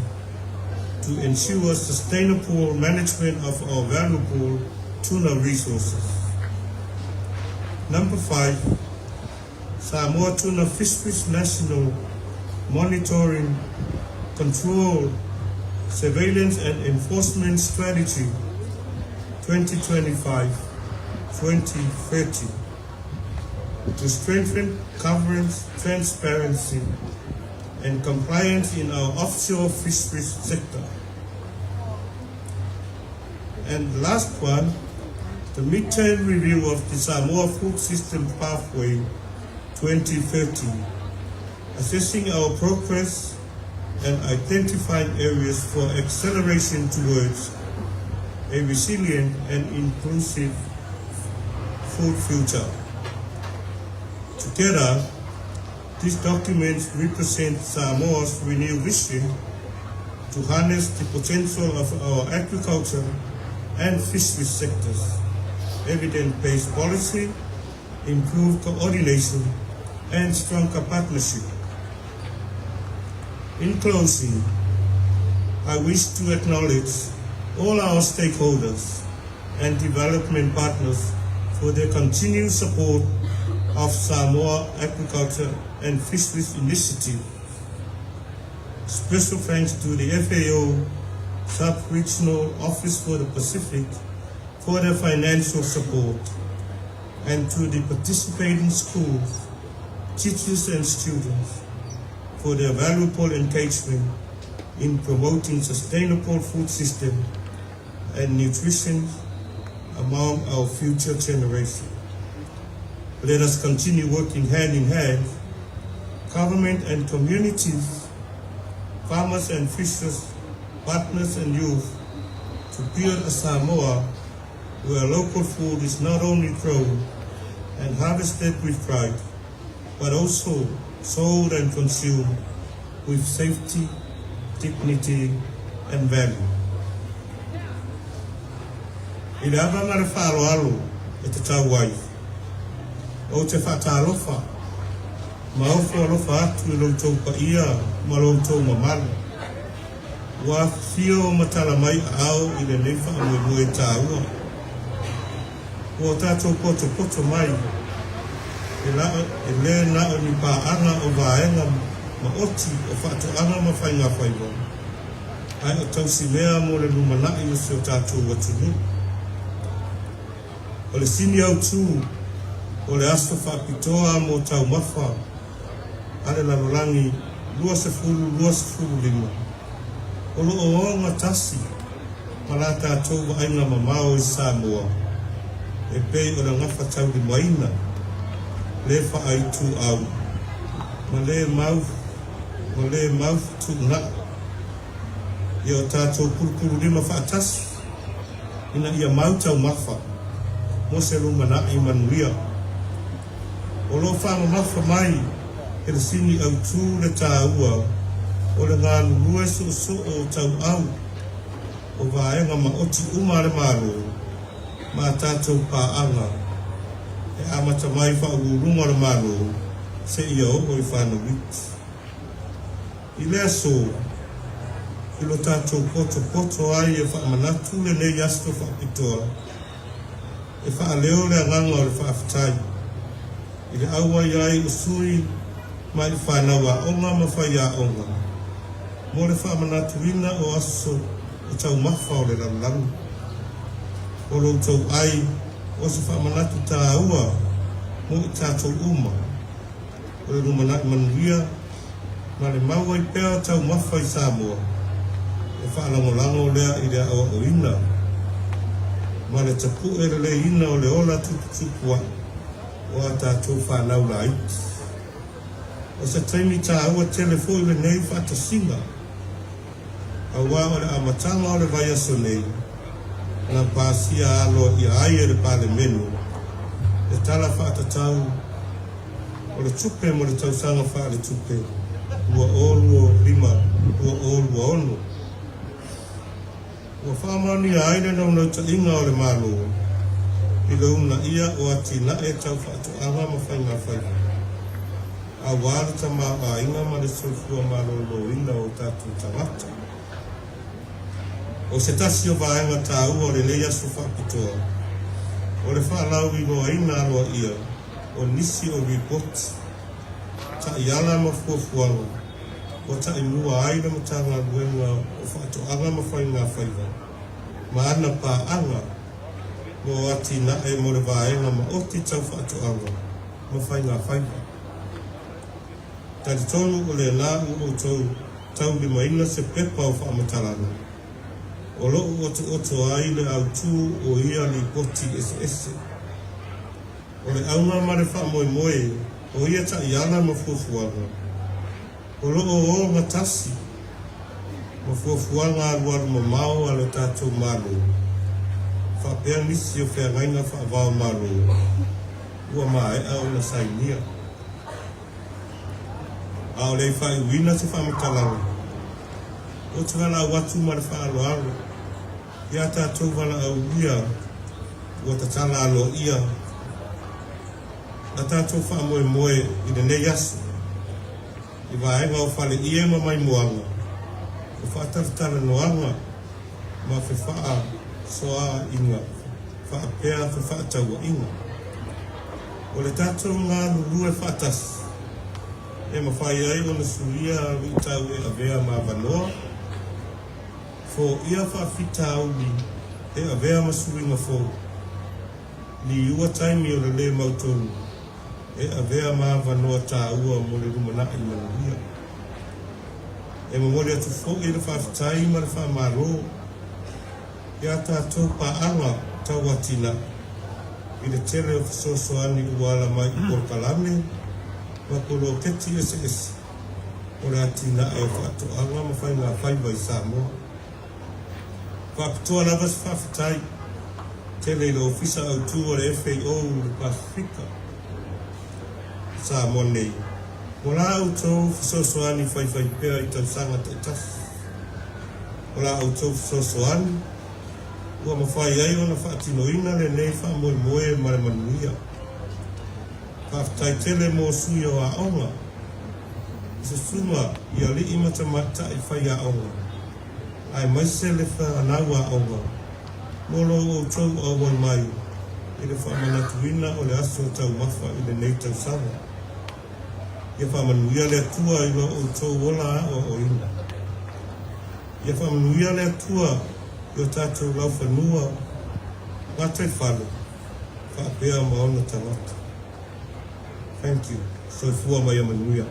to ensure sustainable management of our valuable tuna resources. Number 5, Samoa Tuna Fisheries National Monitoring, Control, Surveillance and Enforcement Strategy 2025-2030 to strengthen coverage, transparency, and compliance in our offshore fisheries sector. And the last one, the midterm review of the Samoa Food System Pathway 2030, assessing our progress and identifying areas for acceleration towards a resilient and inclusive food future. Together, these documents represent Samoa's renewed vision to harness the potential of our agriculture and fisheries sectors, evidence-based policy, improved coordination, and stronger partnership. In closing, I wish to acknowledge all our stakeholders and development partners for their continued support of Samoa Agriculture and Fisheries Initiative. Special thanks to the FAO Sub-Regional Office for the Pacific for their financial support and to the participating schools, teachers and students for their valuable engagement in promoting sustainable food system and nutrition among our future generation. Let us continue working hand in hand, government and communities, farmers and fishers, partners and youth, to build a Samoa where local food is not only grown and harvested with pride, but also sold and consumed with safety, dignity, and value. I le ava ma le faaaloalo e tatau ai, ou te faatalofa ma ofo alofa atu i lo outou paia ma lo outou mamalu ua afifio ma matala mai aao i lenei faamoemoe taua. Ua tatou potopoto mai e e lē na o ni paaga o vaega maoti o faatoaga ma faigafaiva, ae o tausimea mo le lumanai o si o tatou atunuu. O le sini autū o le aso faapitoa mo taumafa a le lalolagi 2025, o loo ogatasi ma la tatou vaaiga mamao i Samoa e pei o le gafataulimaina le faaituau ma le mau ma le mau fetuunai. Ia o tatou pulupululima faatasi ina ia mau taumafa mo se lumanai manuia. O loo faamamafa mai e le sini autū le taua o le galulue soosoo tauau o vaega maoti uma a le Malo ma a tatou paaga e amata mai faauluuluga o le Malo seia oo i fanau iti. I le aso, i lo tatou potopoto ai e faamanatu lenei aso faapitoa, e faaleo le agaga o le faafetai i le auai ai o sui mai i fanau aoga ma faiaoga mo le faamanatuina o aso o taumafa o le lalolagi. O lo outou ai o se faamanatu taua mo i tatou uma o le lumanai manuia ma le mau ai pea o taumafa i Samoa, e faalagolago lea i le aoaoina ma le tapue leleiina o le ola tuputupu ae o a tatou fanau laiti. O se taimi taua tele foi lenei faatasiga, auā o le amataga o le vaiaso nei na pasia aloaia ai e le Palemene le Tala Faatatau o le Tupe mo le tausaga faaletupe 2025/2026. Ua faamaonia ai le naunautaiga o le Malo i le uunaia o atinae tau faatoaga ma faigafaiva, auā le tamaoaiga ma le soifua maloloina o tatou tagata. O se tasi o vaega taua o lenei aso faapitoa, o le faalauiloaina aloaia o nisi o ripoti, taiala ma fuafuaga ua taimua ai le Matagaluega o Faatoaga ma Faigafaiva ma ana paaga mo atinae mo le vaega maoti tau faatoaga ma faigafaiva. Talitonu o lena ua outou taulimaina se pepa o faamatalaga o loo otooto ai le autū o ia lipoti eseese. O le auga ma le faamoemoe o ia taiala ma fuafuaga, o loo ogatasi ma fuafuaga alualu mamao a lo tatou Malo. Faapea nisi o feagaiga faava-o-Malo ua maea ona sainia. A o le i faaiuina se faamatalaga, ou te valaau atu ma le faaaloalo iā tatou valaaulia ua tatala aloaia la tatou faamoemoe i lenei aso i vaega o Faleie ma Maimoaga o faatalatalanoaga ma fefaasoaaiga faapea fefaatauaiga. O le tatou galulue faatasi e mafai ai ona suia luitau e avea ma avanoa, foia faafitauli e avea ma suiga fou, liua taimi o le lē mautonu e avea ma avanoa taua mo le lumanai manuia. E momoli atu foi le faafetai ma le faamalo iā tatou paaga tauatiae i le tele o fesoasoani ua ala mai i polokalame ma poloketi eseese o le atinae o faatoaga ma faigafaiva i Samoa. Faapitoa lava se faafetai tele i le Ofisa Autū o le FAO i le Pasefika Samoa nei mo la outou fesoasoani faifaipea i tausaga taitasi. O la outou fesoasoani ua mafai ai ona faatinoina lenei faamoemoe ma le manuia. Faafetai tele mo sui o aoga i susuga i alii ma tamaitai faiaoga aemaise le fanau aoga mo lo outou auai mai i le faamanatuina o le aso taumafa i lenei tausaga. Ia faamanuia le Atua i lo outou ola aoaoina. Ia faamanuia le Atua i o tatou laufanua, gataifale, faapea ma ona tagata. Thank you. Soifua ma ia manuia.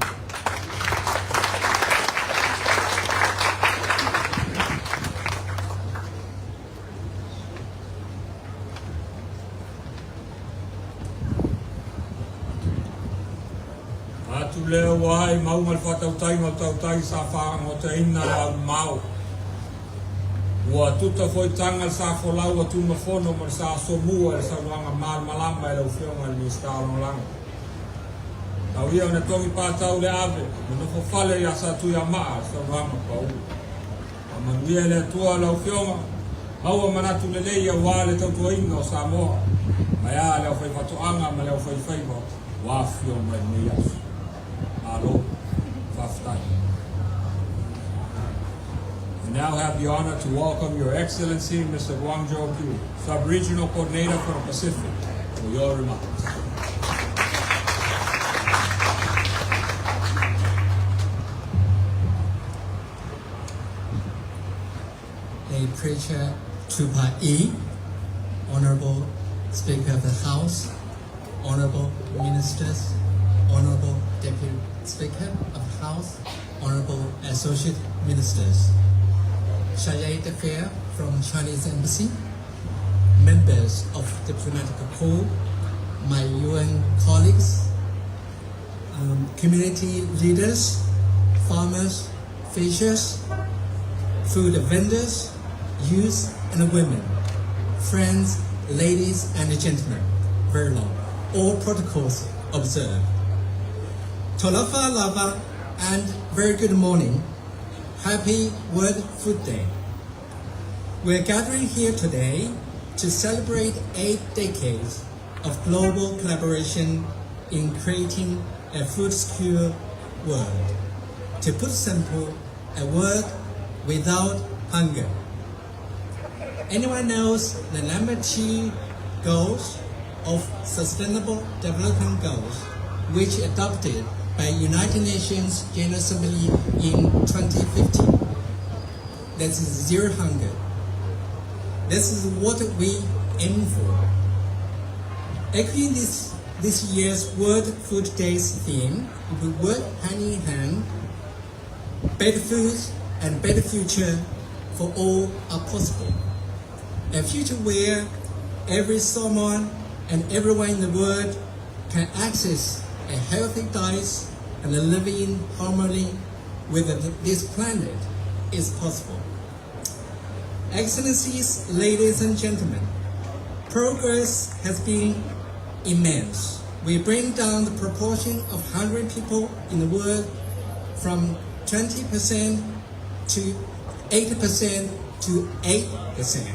Atu lea ua ae mauga le faatautaiga o tautai sa faagotaina le aumao. Ua tuta foi taga le sa folau a Tumafono ma le sa asomua i le saunoaga malamalama e lau Afioga i le Minisita Lagolago. Tau ia ona togi patau le ave ma nofo fale iā Satuiamaa le saunoaga pau. Faamanuia e le Atua lau Afioga, maua manatu lelei aua le tautuaina o Samoa, ae a le aufaifaatoaga ma le aufaifaiva ua afifio mai lenei aso. Malo, faafetai. I now have the honor to welcome Your Excellency, Mr. Guangzhou Q, Sub-Regional Coordinator for the Pacific, for your remarks. A preacher Tupa E, Honorable Speaker of the House, Honorable Ministers, Honorable Deputy Speaker of the House, Honorable Associate Ministers, Chargé d'Affaires from Chinese Embassy, members of Diplomatic Corps, my UN colleagues, community leaders, farmers, fishers, food vendors, youth and women, friends, ladies and gentlemen, very long. All protocols observed. Talofa lava and very good morning. Happy World Food Day. We're gathering here today to celebrate 8 decades of global collaboration in creating a food secure world. To put simple, a world without hunger. Anyone knows the number two goals of Sustainable Development Goals, which adopted by United Nations General Assembly in 2015? That is zero hunger. This is what we aim for. Echoing this year's World Food Day's theme, we work hand in hand, better foods and better future for all are possible. A future where every Samoan and everyone in the world can access a healthy diet and live in harmony with this planet is possible. Excellencies, ladies and gentlemen, Progress has been immense. We bring down the proportion of hungry people in the world from 20% to 80% to 8%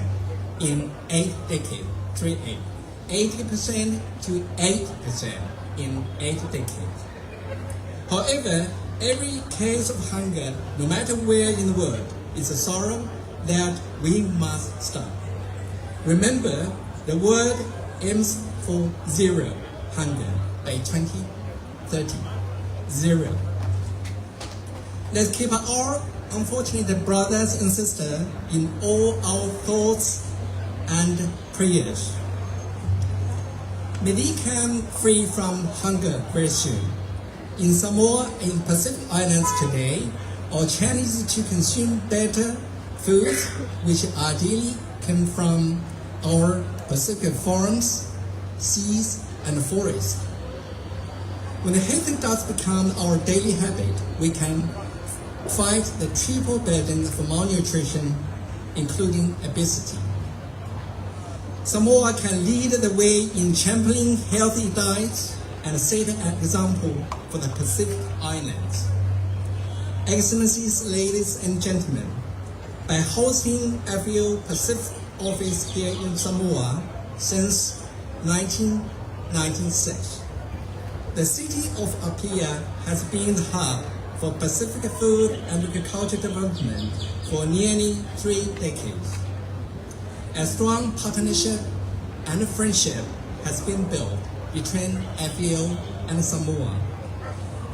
in 8 decades, 3 8. 80% to 8% in 8 decades. However, every case of hunger, no matter where in the world, is a sorrow that we must stop. Remember, the world aims for zero hunger by 2030. Zero. Let's keep our unfortunate brothers and sisters in all our thoughts and prayers. May they come free from hunger very soon. In Samoa and Pacific Islands today, our challenge is to consume better foods, which ideally come from our Pacific farms, seas, and forests. When the healthy diets become our daily habit, we can fight the triple burden of malnutrition, including obesity. Samoa can lead the way in championing healthy diets and set an example for the Pacific Islands. Excellencies, ladies and gentlemen, by hosting FAO Pacific Office here in Samoa since 1996, the city of Apia has been the hub for Pacific food and agriculture development for nearly 3 decades. A strong partnership and friendship has been built between FAO and Samoa.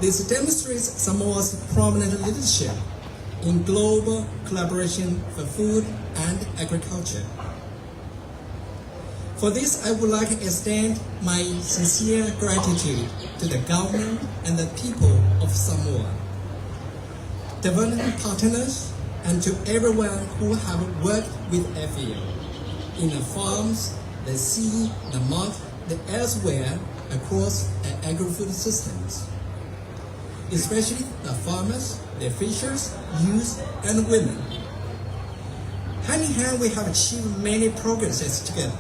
This demonstrates Samoa's prominent leadership in global collaboration for food and agriculture. For this, I would like to extend my sincere gratitude to the government and the people of Samoa, development partners, and to everyone who have worked with FAO in the farms, the sea, the market, the elsewhere across the agri-food systems, especially the farmers, the fishers, youth, and women. Hand in hand, we have achieved many progresses together.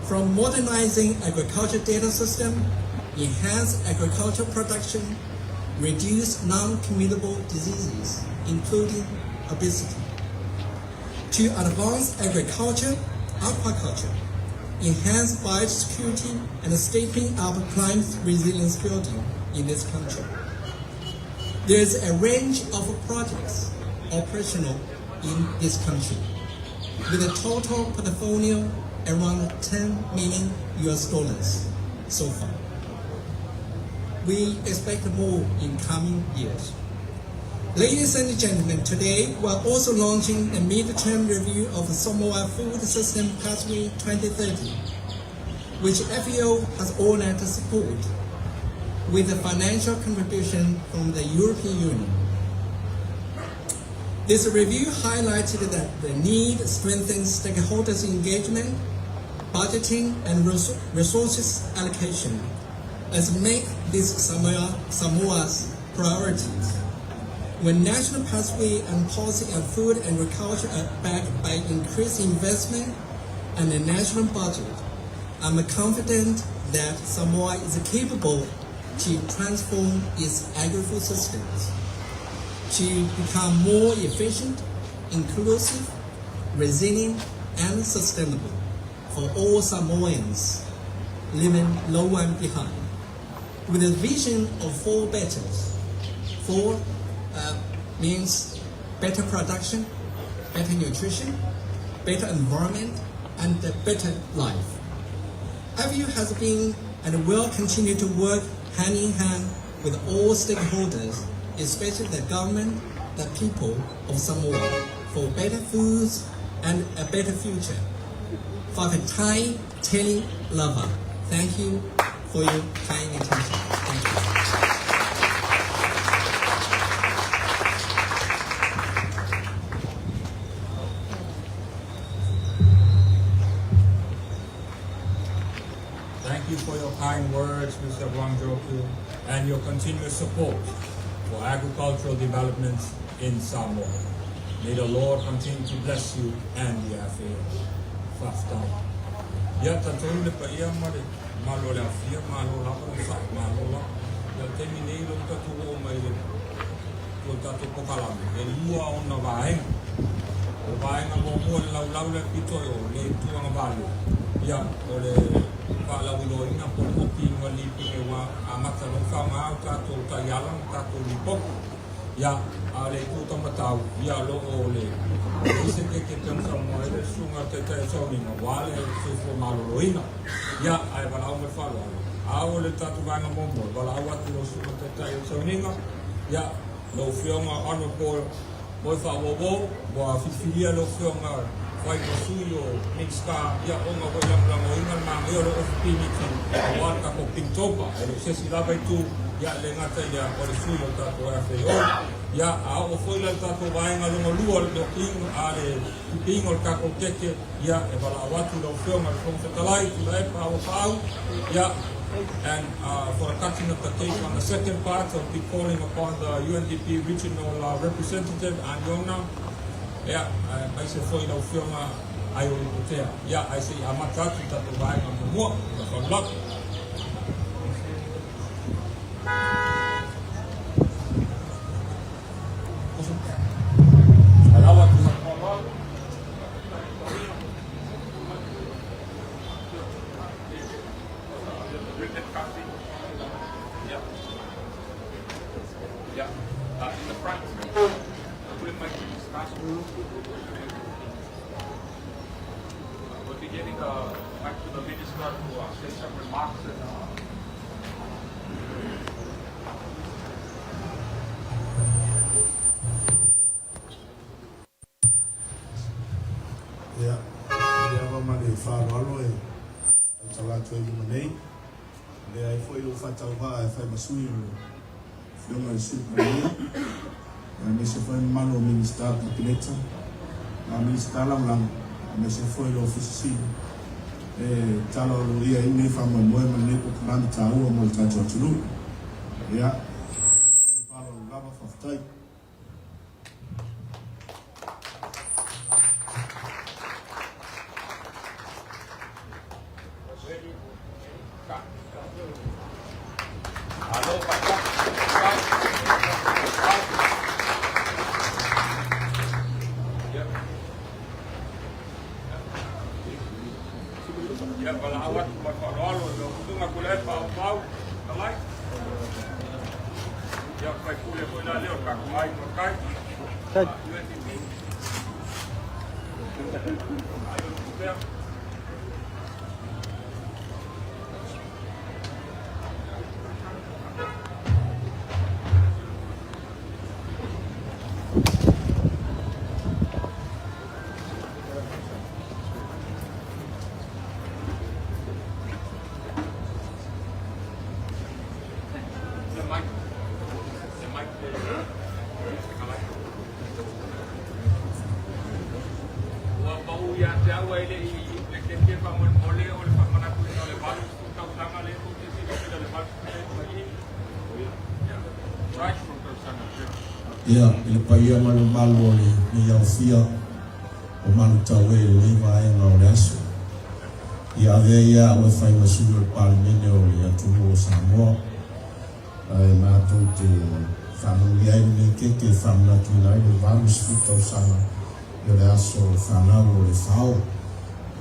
From modernizing agriculture data system, enhance agricultural production, reduce non-communicable diseases, including obesity, to advance agriculture, aquaculture, enhance biosecurity, and stepping up climate resilience building in this country. There is a range of projects operational in this country, with a total portfolio around 10 million US dollars so far. We expect more in coming years. Ladies and gentlemen, today we are also launching a midterm review of the Samoa Food System Pathway 2030, which FAO has honored to support with a financial contribution from the European Union. This review highlighted that the need to strengthen stakeholders' engagement, budgeting, and resources allocation as make this Samoa's priorities. When national pathway and policy on food and agriculture are backed by increased investment and a national budget, I'm confident that Samoa is capable to transform its agri-food systems to become more efficient, inclusive, resilient, and sustainable for all Samoans, leaving no one behind. With a vision of four betters. Four means better production, better nutrition, better environment, and a better life. FAO has been and will continue to work hand in hand with all stakeholders, especially the government, the people of Samoa, for better foods and a better future. Fa'afetai tele lava. Thank you for your kind attention. Thank you. Thank you for your kind words, Mr. Guangzhou, and your continuous support for agricultural development in Samoa. May the Lord continue to bless you and the FAO. Fa'afetai. Ia talitonu le paia ma le mamalu o le aofia, malo lava le sa'i, malo lava. Ia o le taimi nei lea ua tatou oo mai i le o le tatou polokalame, e lua ona vaega. O le vaega muamua i le laulau lea pito i o, le itu agavale, ia, o le faalauiloaina po o le kopiina o le lipine ua amata loa ona faaaoga o tatou taiala ma tatou lipoti. Ia, a o le itu taumatau, ia, o lo o le leai se keke e pei ona saunoa ai le Susuga i le Taitai o Sauniga, aua le soifua maloloina. Ia, ae valaau ma le faaaloalo, a oo i le tatou vaega muamua, e valaau atu i lau Susuga i le Taitai o Sauniga, ia, lau Afioga Honourable Moefaauouo, ua filifilia lau Afioga fai ma sui o Minisita, ia, ona ua e lagolagoina le manaia o lou ofi pimiti aua le tatou Pinktober. E le o se isi lava itu, ia, e le gata i lea, o le sui o le tatou FAO. Ia, a oo foi la i le tatou vaega lona lua o le a le pipiga o le tatou keke, ia, e valaau atu i lau Afioga i le Fofoga Fetalai, Tuilaepa Auapaau, ia, and for the cutting of the cake on the second part, I'll be calling upon the UNDP Regional Representative, Aniona, ia, aemaise foi lau Afioga Aio Ipotea. Ia, ae se i amata atu le tatou vaega muamua, ma le faaaloalo. We'll be getting back to the minister to say some remarks and Ia, e le ava ma le faaaloalo e tautala atu ai i luma nei. E leai foi lou faatauvaa e fai ma sui o le Afioga i le Sui Palemia, aemaise foi le mamalu o Minisita o le Kapeneta, ma Minisita Lagolago, aemaise foi le Ofisa Sili e tala o lo o ia ai lenei faamoemoe ma lenei polokalame taua mo le tatou atunuu. Ia, ma le faaaloalo lava, faafetai. Ia valaau atu ma le faaaloalo i lau Susuga Tuilaepa Auapaau Fetalai. Ia faipule foi la lea o le tatou aiga o tai. UNDP. Ai o Lukutea. Ua pau ia te au ae le i le keke faamolemole o le faamanatuina o le 80 tausaga lea tou te silasila i le 80 mai i. Right from tausaga. Ia, i le paia ma le mamalu o lenei aofia o Manutau e i lenei vaega o le aso. Ia avea ia au e fai ma sui o le Palemene o le atunuu o Samoa, ae matou te faamanuia ai lenei keke e faamanatuina ai le 80 tausaga o le aso fanau o le FAO,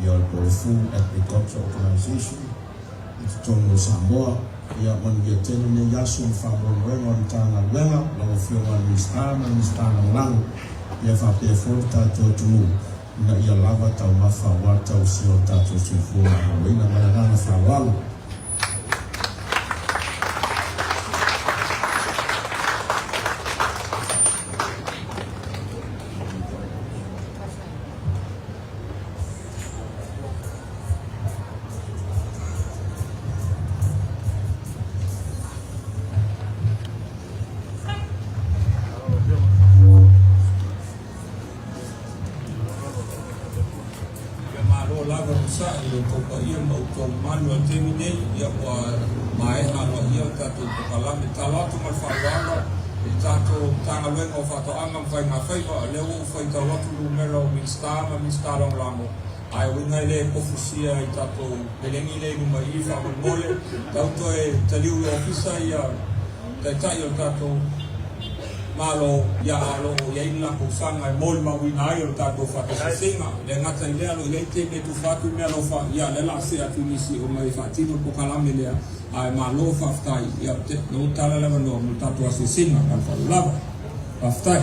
ia po o le Food Agriculture Organization i totonu o Samoa. Ia manuia tele lenei aso ma faamoemoega o le Matagaluega, lau Afioga i le Minisita ma le Minisita Lagolago, ia faapea foi le tatou atunuu ina ia lava taumafa aua le tausia o le tatou soifua maloloina. Ma le agaga faaaloalo. Ia malo lava onosai i lo outou paia ma outou mamalu i le taimi nei, ia ua maea aloaia le tatou polokalame. Tatalo atu ma le faaaloalo i le tatou Matagaluega o Faatoaga ma Faiga Faiva, o lea ua ou faitau atu numera o Minisita ma Minisita Lagolago. Ae uiga e le tofusia i tatou pelegi lea i luma i i faamolemole, tau toe taliu i ofisa ia taitai o le tatou Malo, ia a o lo o i ai le latou saga e molimauina ai o le tatou faatasiasiga. E le gata i lea, o lo o i ai taimi e tufa atu meaalofa, ia lea o le a see atu nisi o mai e faatino le polokalame lea, ae malo faafetai, ia ou te ou tala le avanoa mo le tatou asiasiga. Ma le faaaloalo lava. Faafetai.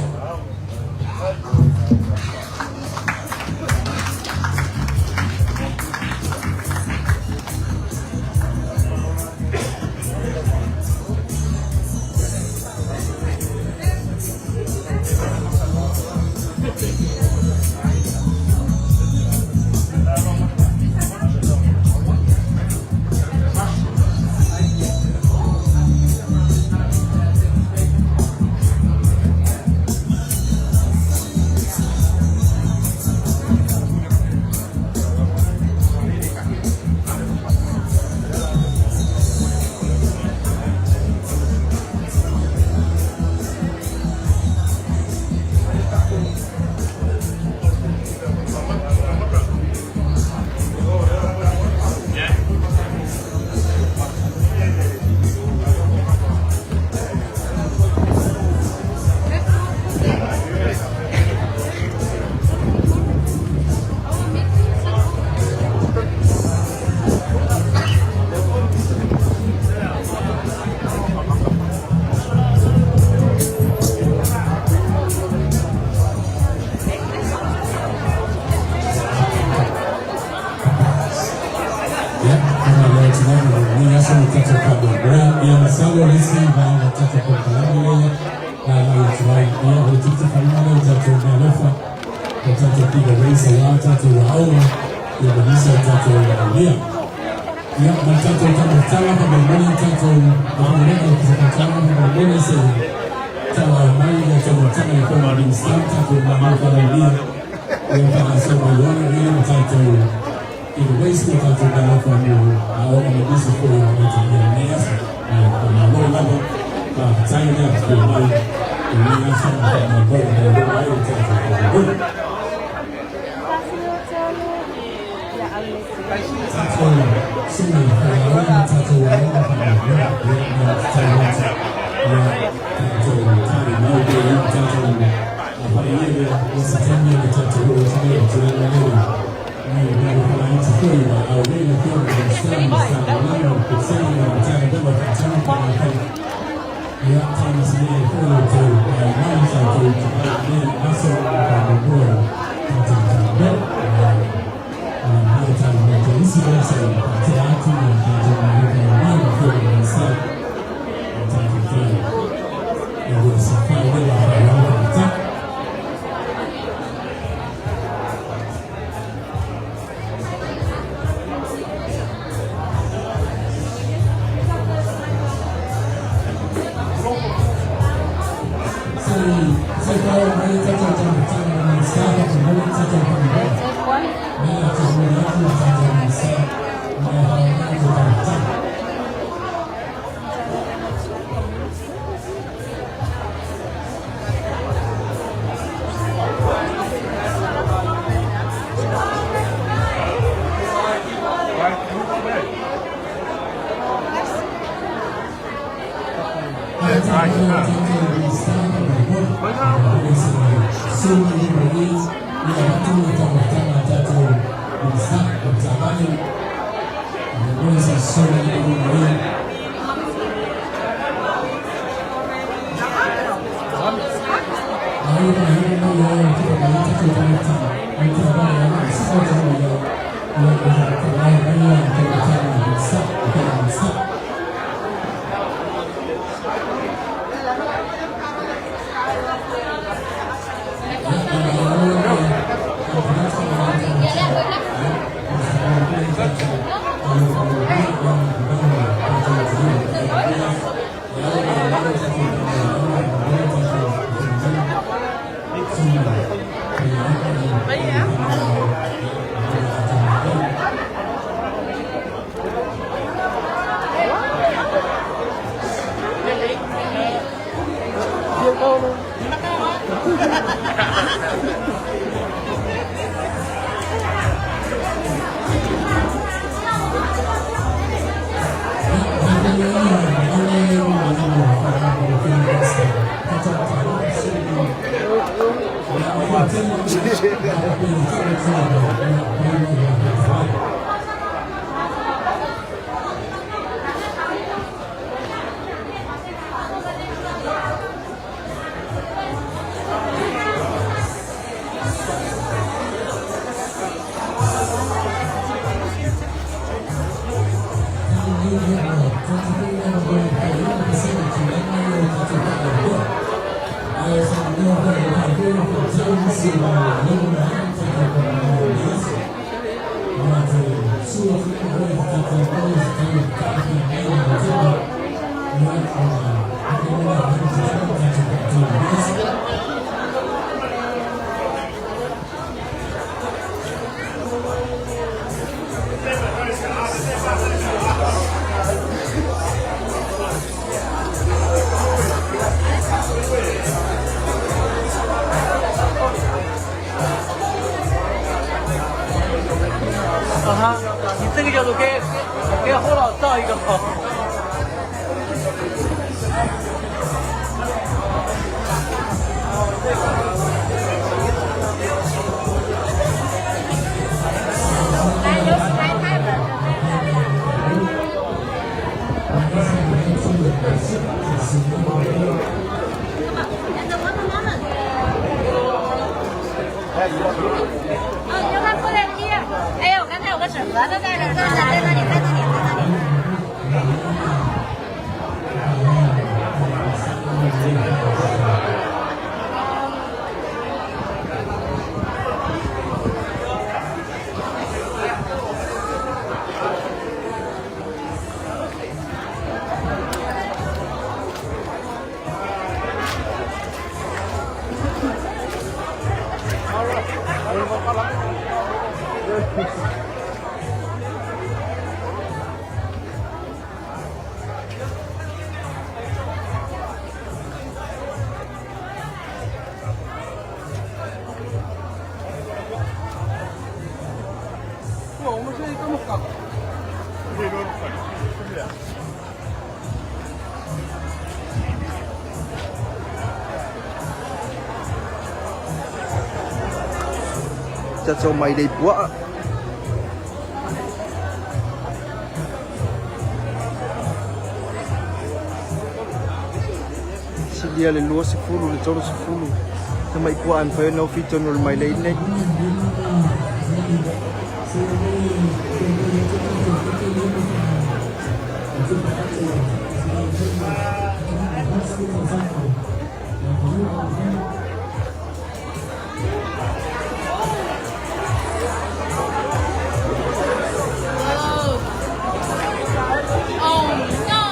Ia, faamalo atu lava mo lenei aso i le tatou faamoemoe. Ia, masalo le isi vaega o le tatou polokalame lea na agai atu ai, ia, o le tilotilo lea i tatou meaalofa, o tatou giveaways aua tatou aoga, ia ma nisi o tatou manaomia. Ia, ma le tatou taumafataga faamolemole le tatou Matagaluega o Ofisa Faatoaga faamolemole se i tauaao mai le taumafataga i le Afioga i le Minisita ma tatou malo faalaulia, ia faagasolo mai loa ia ma tatou giveaways ma tatou meaalofa mo aoga ma nisi foi o manaomia i lenei aso. Ae faamalo lava, faafetai le afifio mai i lenei aso ma faamoemoe e maua ai le tatou faamoemoe. Tatou susuga i faiaoga ma tatou aoga faamoemoe, ia ma tatalo atu, ia tatou tali mau pea i tatou faleie lea, ia se taimi ona tatou oo atu lea i le tulaga lea i meaalofa laiti foi ua aulei le Afioga i le Minisita, Minisita Lagolago, Pesega ma le Matagaluega o Faatoaga ma Faigafaiva. Ia taumasimea ai foi lo outou ae mai tatou tapai i lenei aso ma faamoemoe o tatou Matagaluega. Ae tali mai te isi lea se i faatea atu le tatou malo faamamalu i Afioga i Minisita o tatou tali e le o safai lea ma faaaloalo faafetai. Se i faaoo mai le tatou taumafataga i le Minisita faamolemole le tatou faamoemoe. Lea ou te momoli atu le tatou Minisita ina ia faaoo mai le tou taumafataga. 啊哈，你这个角度给给后脑照一个好。哦，你让他过来接。哎呦，刚才有个纸盒子在这儿，在在那里，在那里，在那里。我们现在这么高。 Tatou mai lei puaa. Silia le 20 le 30 tamai puaa e mafai ona ofi i totonu o le mailei lenei. Oh no!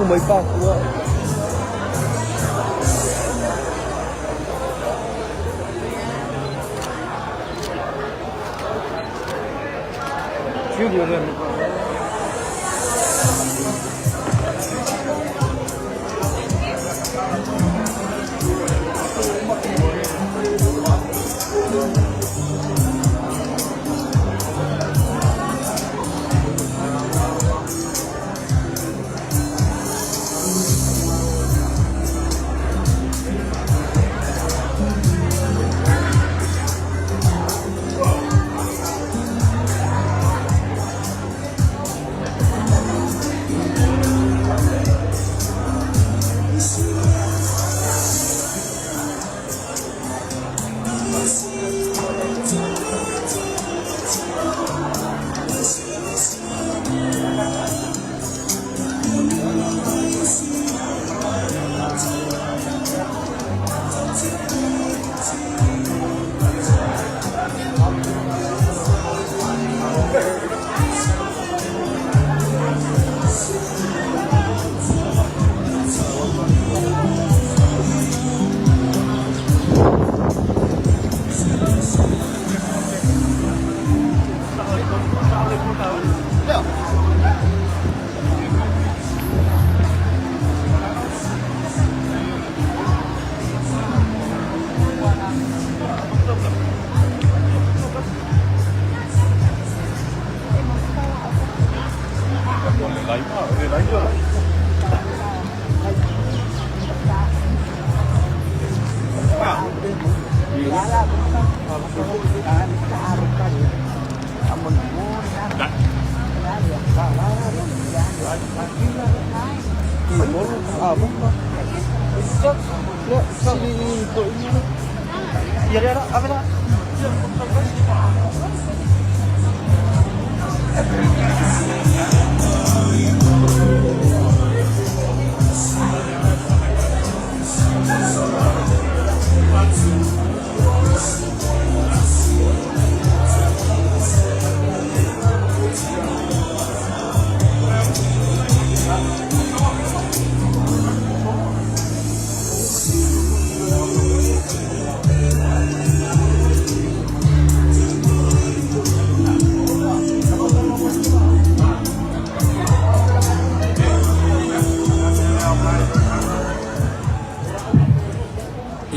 Mai Papua. Julio.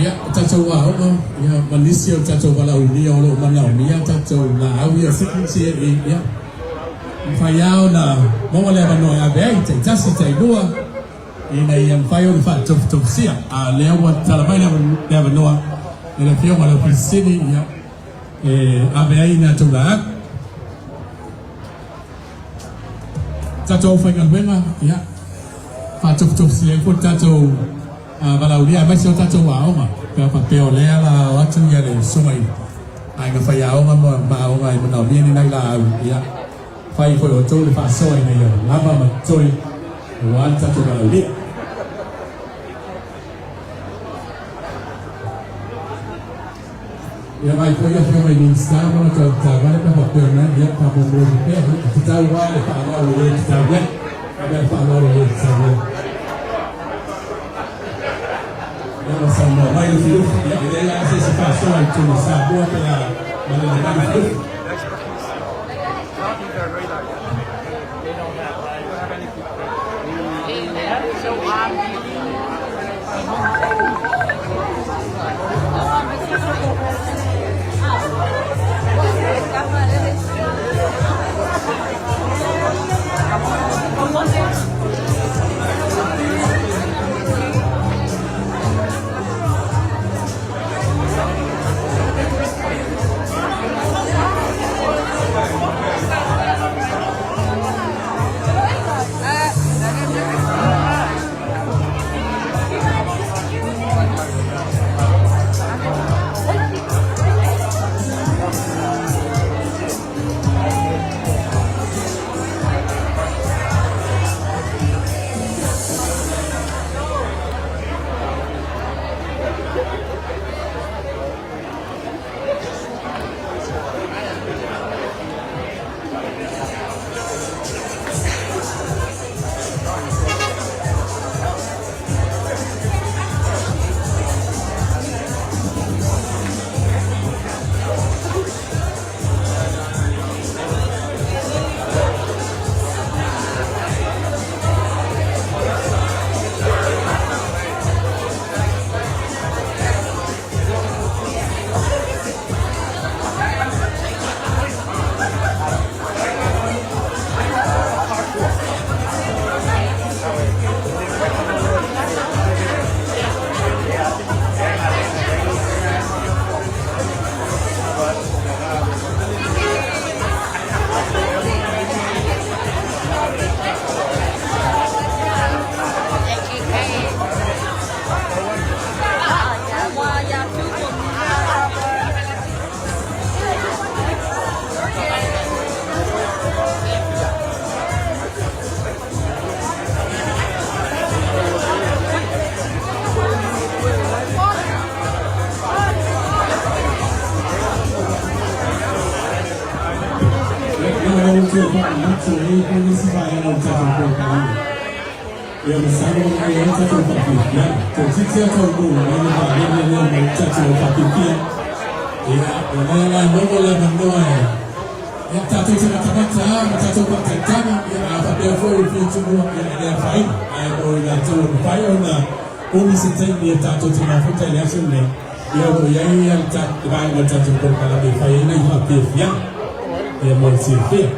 Ia, tatou aoga, ia, ma nisi o tatou valaaulia o lo o manaomia tatou laau ia frequency e, ia, mafai lava ona maua le avanoa e ave ai taitasi tailua ina ia mafai ona faatofutofusia. A o lea ua tatala mai le avanoa i le Afioga i le Ofisa Sili, ia, e ave ai ni a outou laau. Tatou aufaigaluega, ia, faatofutofusia ai foi le tatou valaaulia aemaise o tatou aoga pe a faapea o lea la o atu ia le susuga i aiga faiaoga ma aoga e manaomia ni nai laau, ia, fai foi outou le faasoa ina ia lava ma totoe aua le tatou valaaulia. Ia vaai foi Afioga i Minisita ma latou avetaavale pe a faapea o lena, ia, faamoemoe pea, e tatau lava le faaaloalo i e tatau ai. Ave le faaaloalo i e tatau ai. Ia ua saunoa mai Lufilufi, ia, e leai lava se isi faasoa i totonu o Samoa pe a malele mai Lufilufi. faatino ai foi le isi vaega o le tatou polokalame. Ia masalo ona i ai tatou faafiafiaga. Toeitiiti lava taunuu mai le vaalele lea mai le tatou faafiafia. Ia, o lea la e maua le avanoa e ia tatou te matamata lava ma tatou faataitaga, ia a faapea foi o le fia tuua, ia e le afaina. Ae mo i latou e mafai ona umi se taimi e tatou te mafuta i le aso lenei, ia ua i ai le vaega o le tatou polokalame e fai ai nai faafiafiaga ia mo le silafia.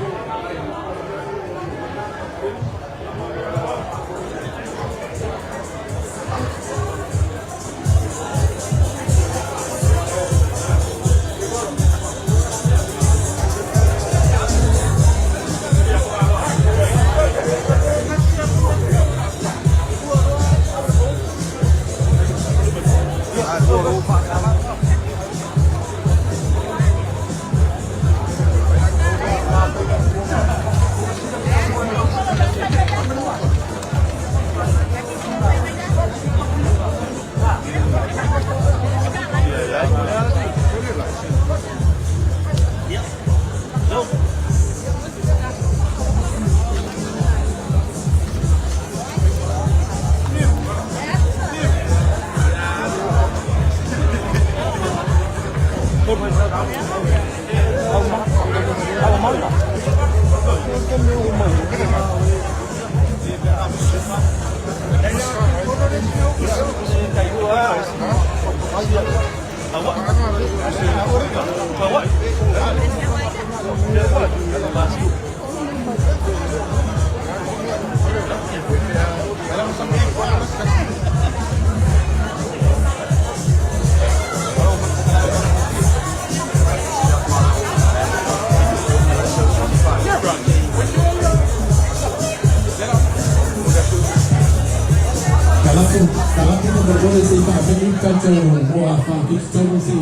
Kalapu, kalapu faamolemole se i faafe'i le tatou moa 73 se i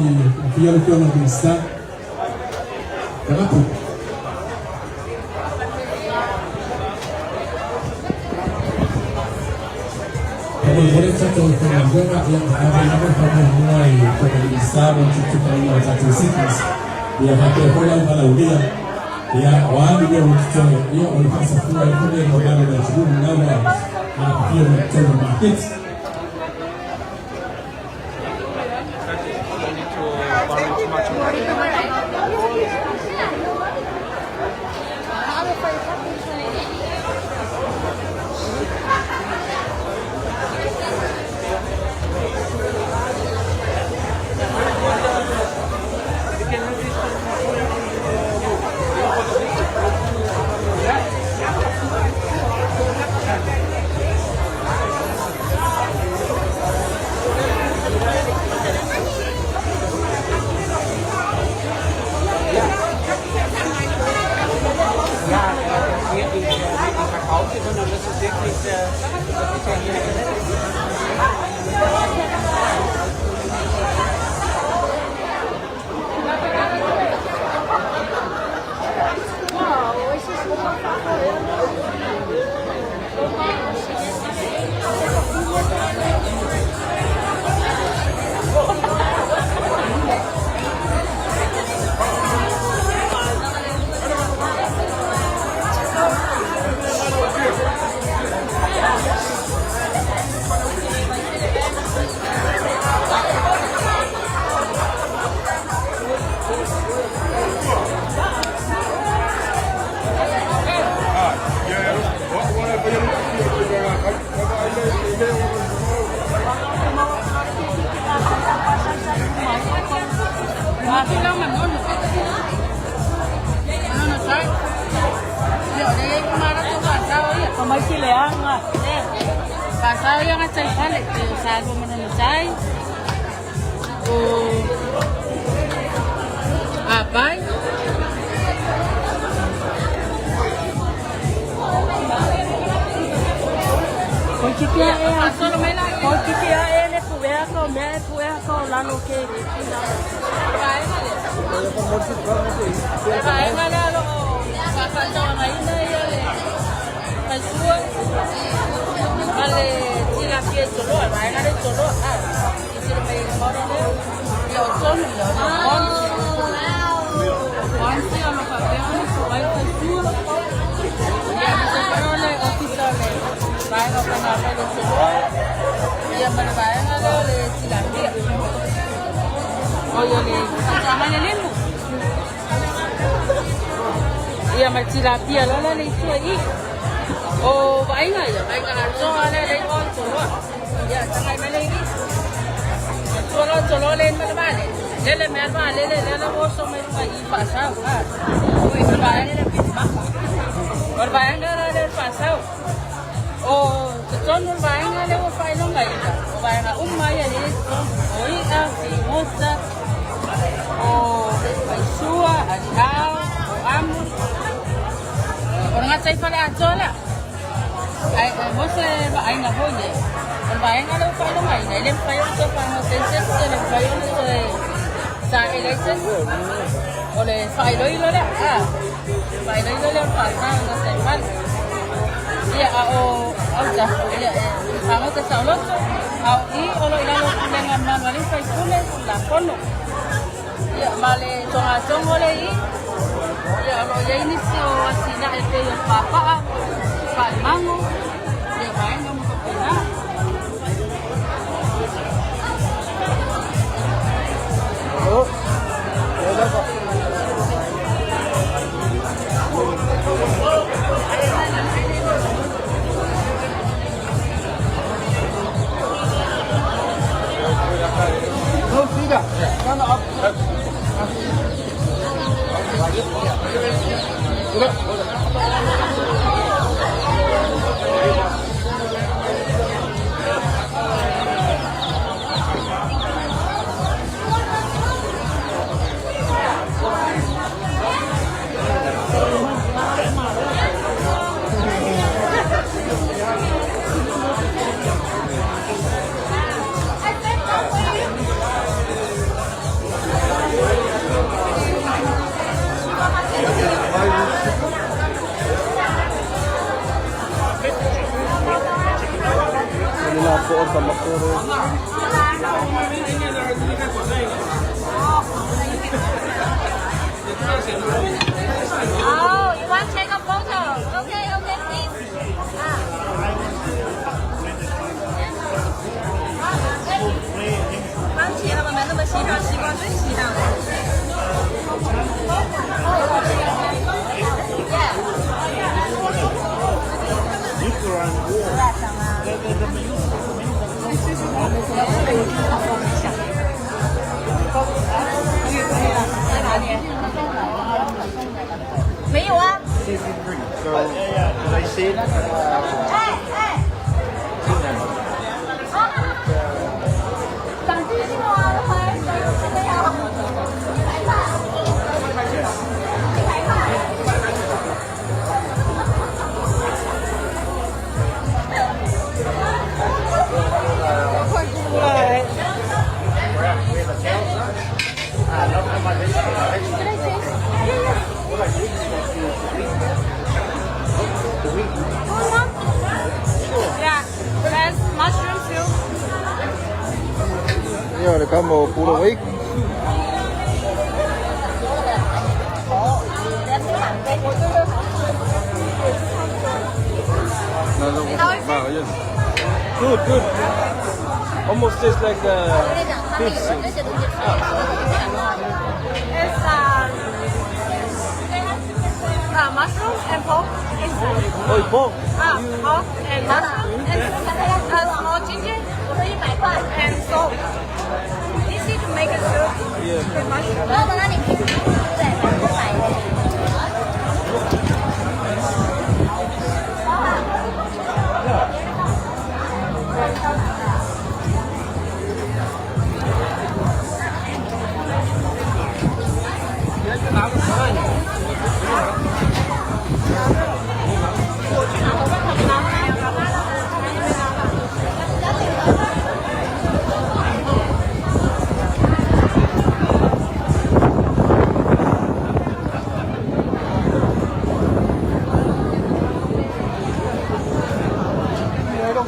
afio le Afioga i le Minisita. Kalapu. Faamolemole le tatou faigaluega, ia ave lava le faamuamua i le Afioga i le Minisita mo le tilotilo o tatou seatings. Ia faapea foi le auvalaulia, ia o a ni mea ua totoe, ia o le faasafua ai foi lea i le mamalu o le atunuu lena ua afifio mai totonu o le maketi. mai le soloa ia ma le vaega lea o le tilapia. Oi o le faatoa mai le limu. Ia ma le tilapia loa lea le itua i i. O vaaiga ia, vaaiga atoa lea le igoa o le soloa. Ia tagai mai le i i. Matua loa soloa le ma le vaalele. Lele mea le vaalele lea la ua oso mai luga i i faasau. O le vaega o le vaega la lea o le faasau. O totonu o le vaega lea ua faailogaina, o vaega uma ia e i ai totonu. O i'a, figota, o faisua, aliao, o amu. O le gataifale atoa lea. Ae mo se vaaiga foi lea, o le vaega lea ua faailogaina, e le mafai ona toe fagota ai se isi, e le mafai ona toe saele ai se isi. O le faailoilo lea, a, faailoilo lea o le faasao o le gataifale. Ia, a o autafa, ia, e fagota saoloto, a o i o lo o i lalo o pulega mamalu a alii ma faipule, Tulafono. Ia, ma le togatogo lea i i, ia, o lo o i ai nisi o atinae e pei o le papaa, faaimago, ia, vaega uma faapena. Oh, you want to take a photo? Okay, okay, please. Ah. 放弃他们没那么喜欢西瓜，最喜欢的。Yeah. 在哪里？没有啊。哎哎。长记性了啊，都还这个要100块，100块。快哭了！ Can I taste? Yeah, there's mushroom soup. Ia le kama o pula wake. How is it? Good, good. Almost tastes like the fish soup. It's mushroom and pork inside. Oh, pork. Ah, pork and mushroom and a small ginger and salt. Easy to make a soup. Yeah. With mushroom.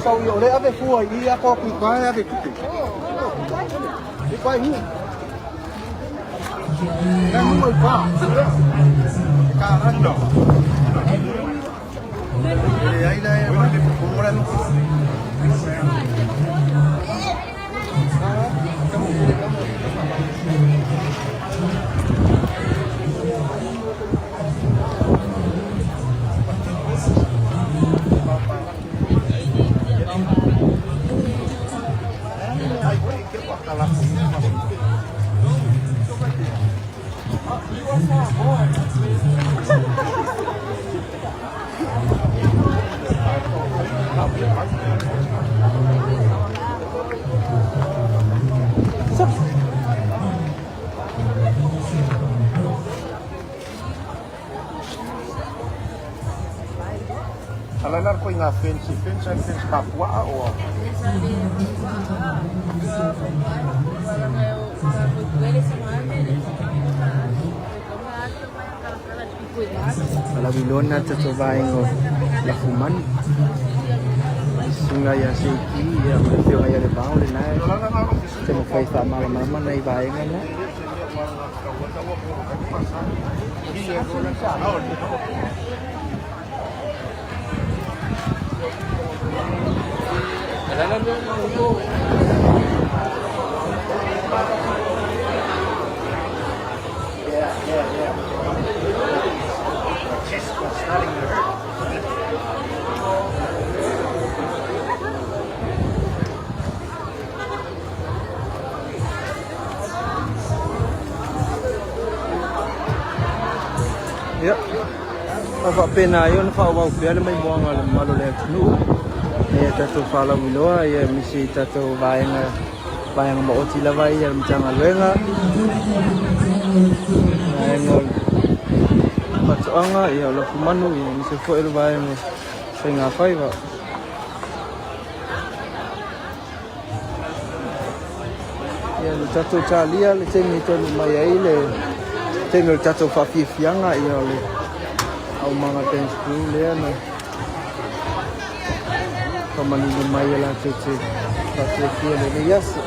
Sau i o le ave fua i a ko kui kai ave kuku. I kai hu. Ka hu i pa. Ka rando. Falauiloa lena tatou vaega o lafumanu susuga ia Seiki ma le afioga ia Levao lena e taumafai e faamalamalama nai vaega na. Ia, a faapena ai ona faaauau pea le maimoaga a le mamalu o le atunuu ia tatou faalauiloa ia aemaise i tatou vaega vaega maoti lava ia a le Matagaluega, vaega o le faatoaga, ia o lafumanu, ia aemaise foi o le vaega o faigafaiva. Ia le tatou talia le taimi e taunuu mai ai le taimi o le tatou faafiafiaga ia o le aumaga dance crew lea na famanino mai e latou te faafiafia lenei aso.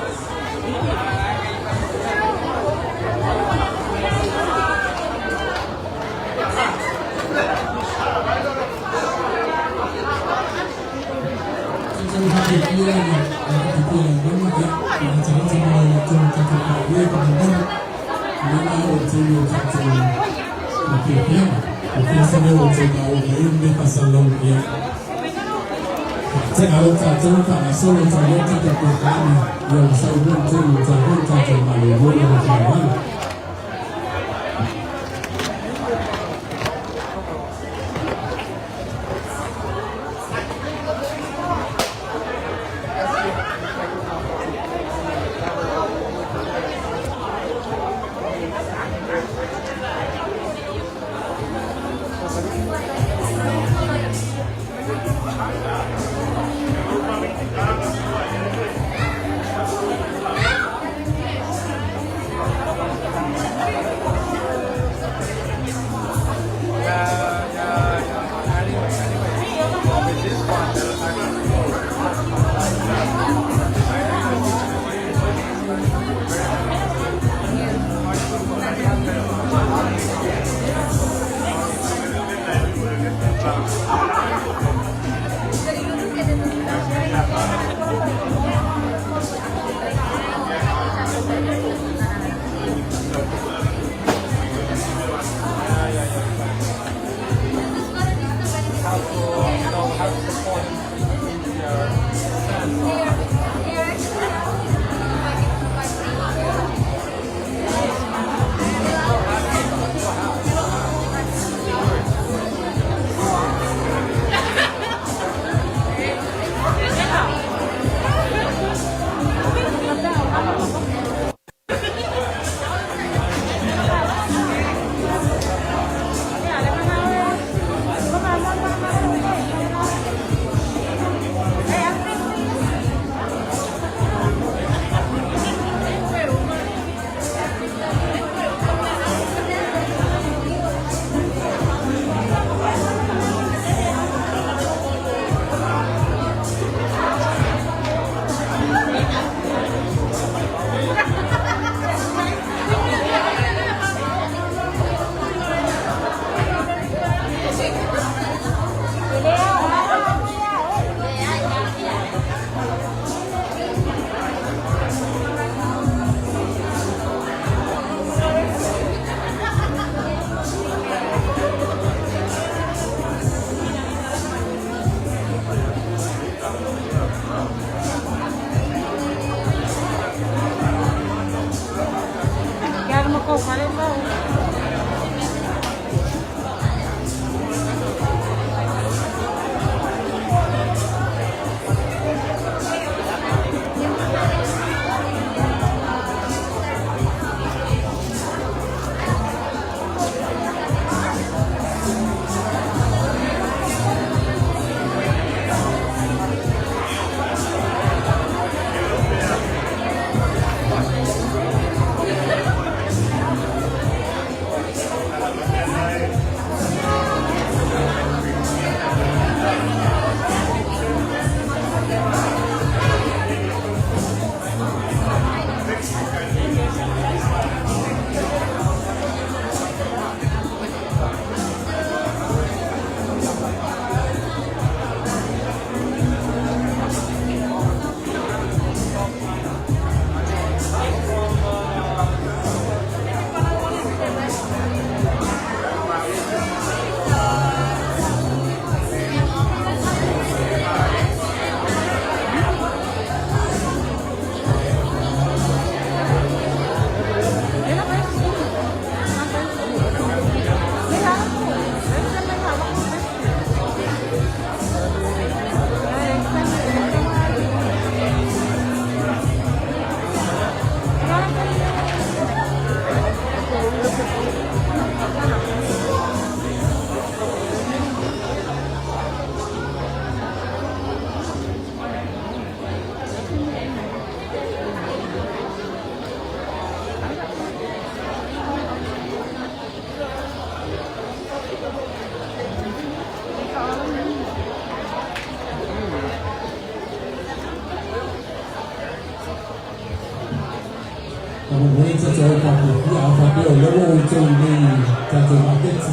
Faamolemole tatou au papiapia a faapea o lea ua outou i inei i tatou maketi,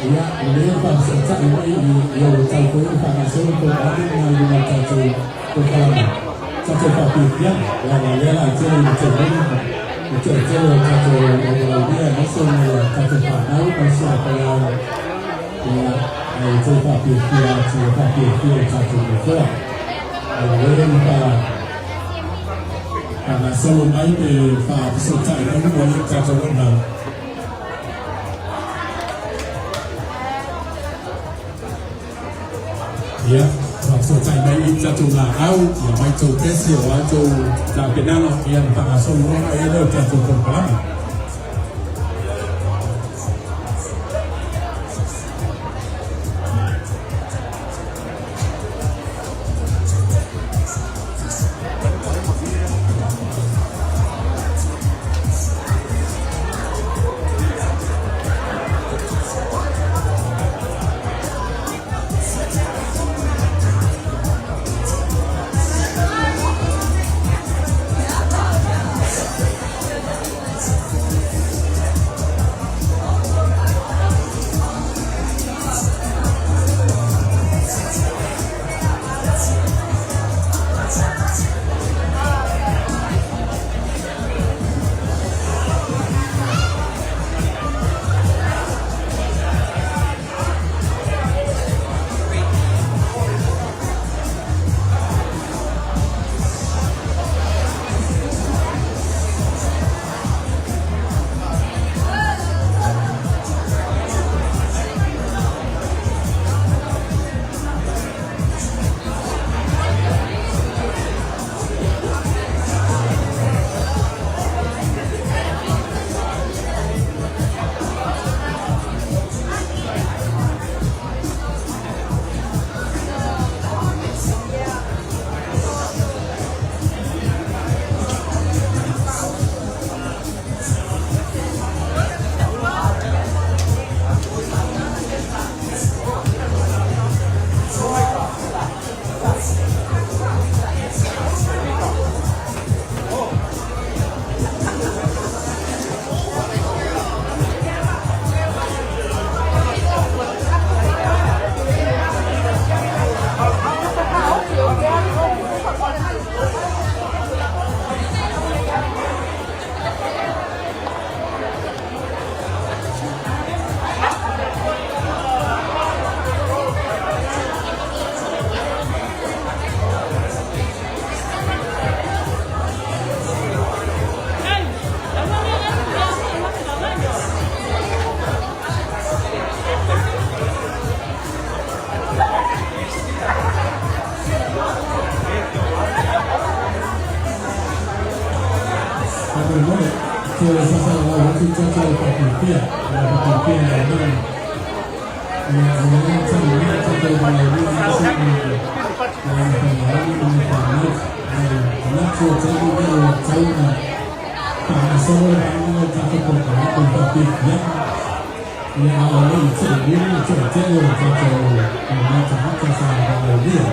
ia, lelei ona faafesootai mai, ia ua tatau foi ona faagasolo le polokalame lena i luga o le tatou polokalame, tatou faapiapiaga, aua o lea o le a tele ina toilele ma le toatele o tatou aualaumea aemaise o nai a tatou fanau ma si a faiaoga, ia, ae outou faapiapia atu ua faapiapia le tatou nofoa. Ae lelei ona faagasolo mai pe faafesootai mai mo le tatou auaunaga. Ia, faafesootai mai i tatou laau, ia mai tou kesi o a tou tapenaga, ia ona faagasolo loa ai lea o le tatou polokalame. Faamolemole, toe faasalalau atu tatou faapiapia, ia faapiapia i aumai. Ia, o lea e tali mai tatou valaaulia aemaise o nai faiaoga ma nai fanau. Ae manatu o taimi nei ua tatau ona faagasolo le vaega lea o le tatou polokalame i faapiapiaga. Ia, a o le i toalua le toatele o tatou nai tagata sa valaaulia.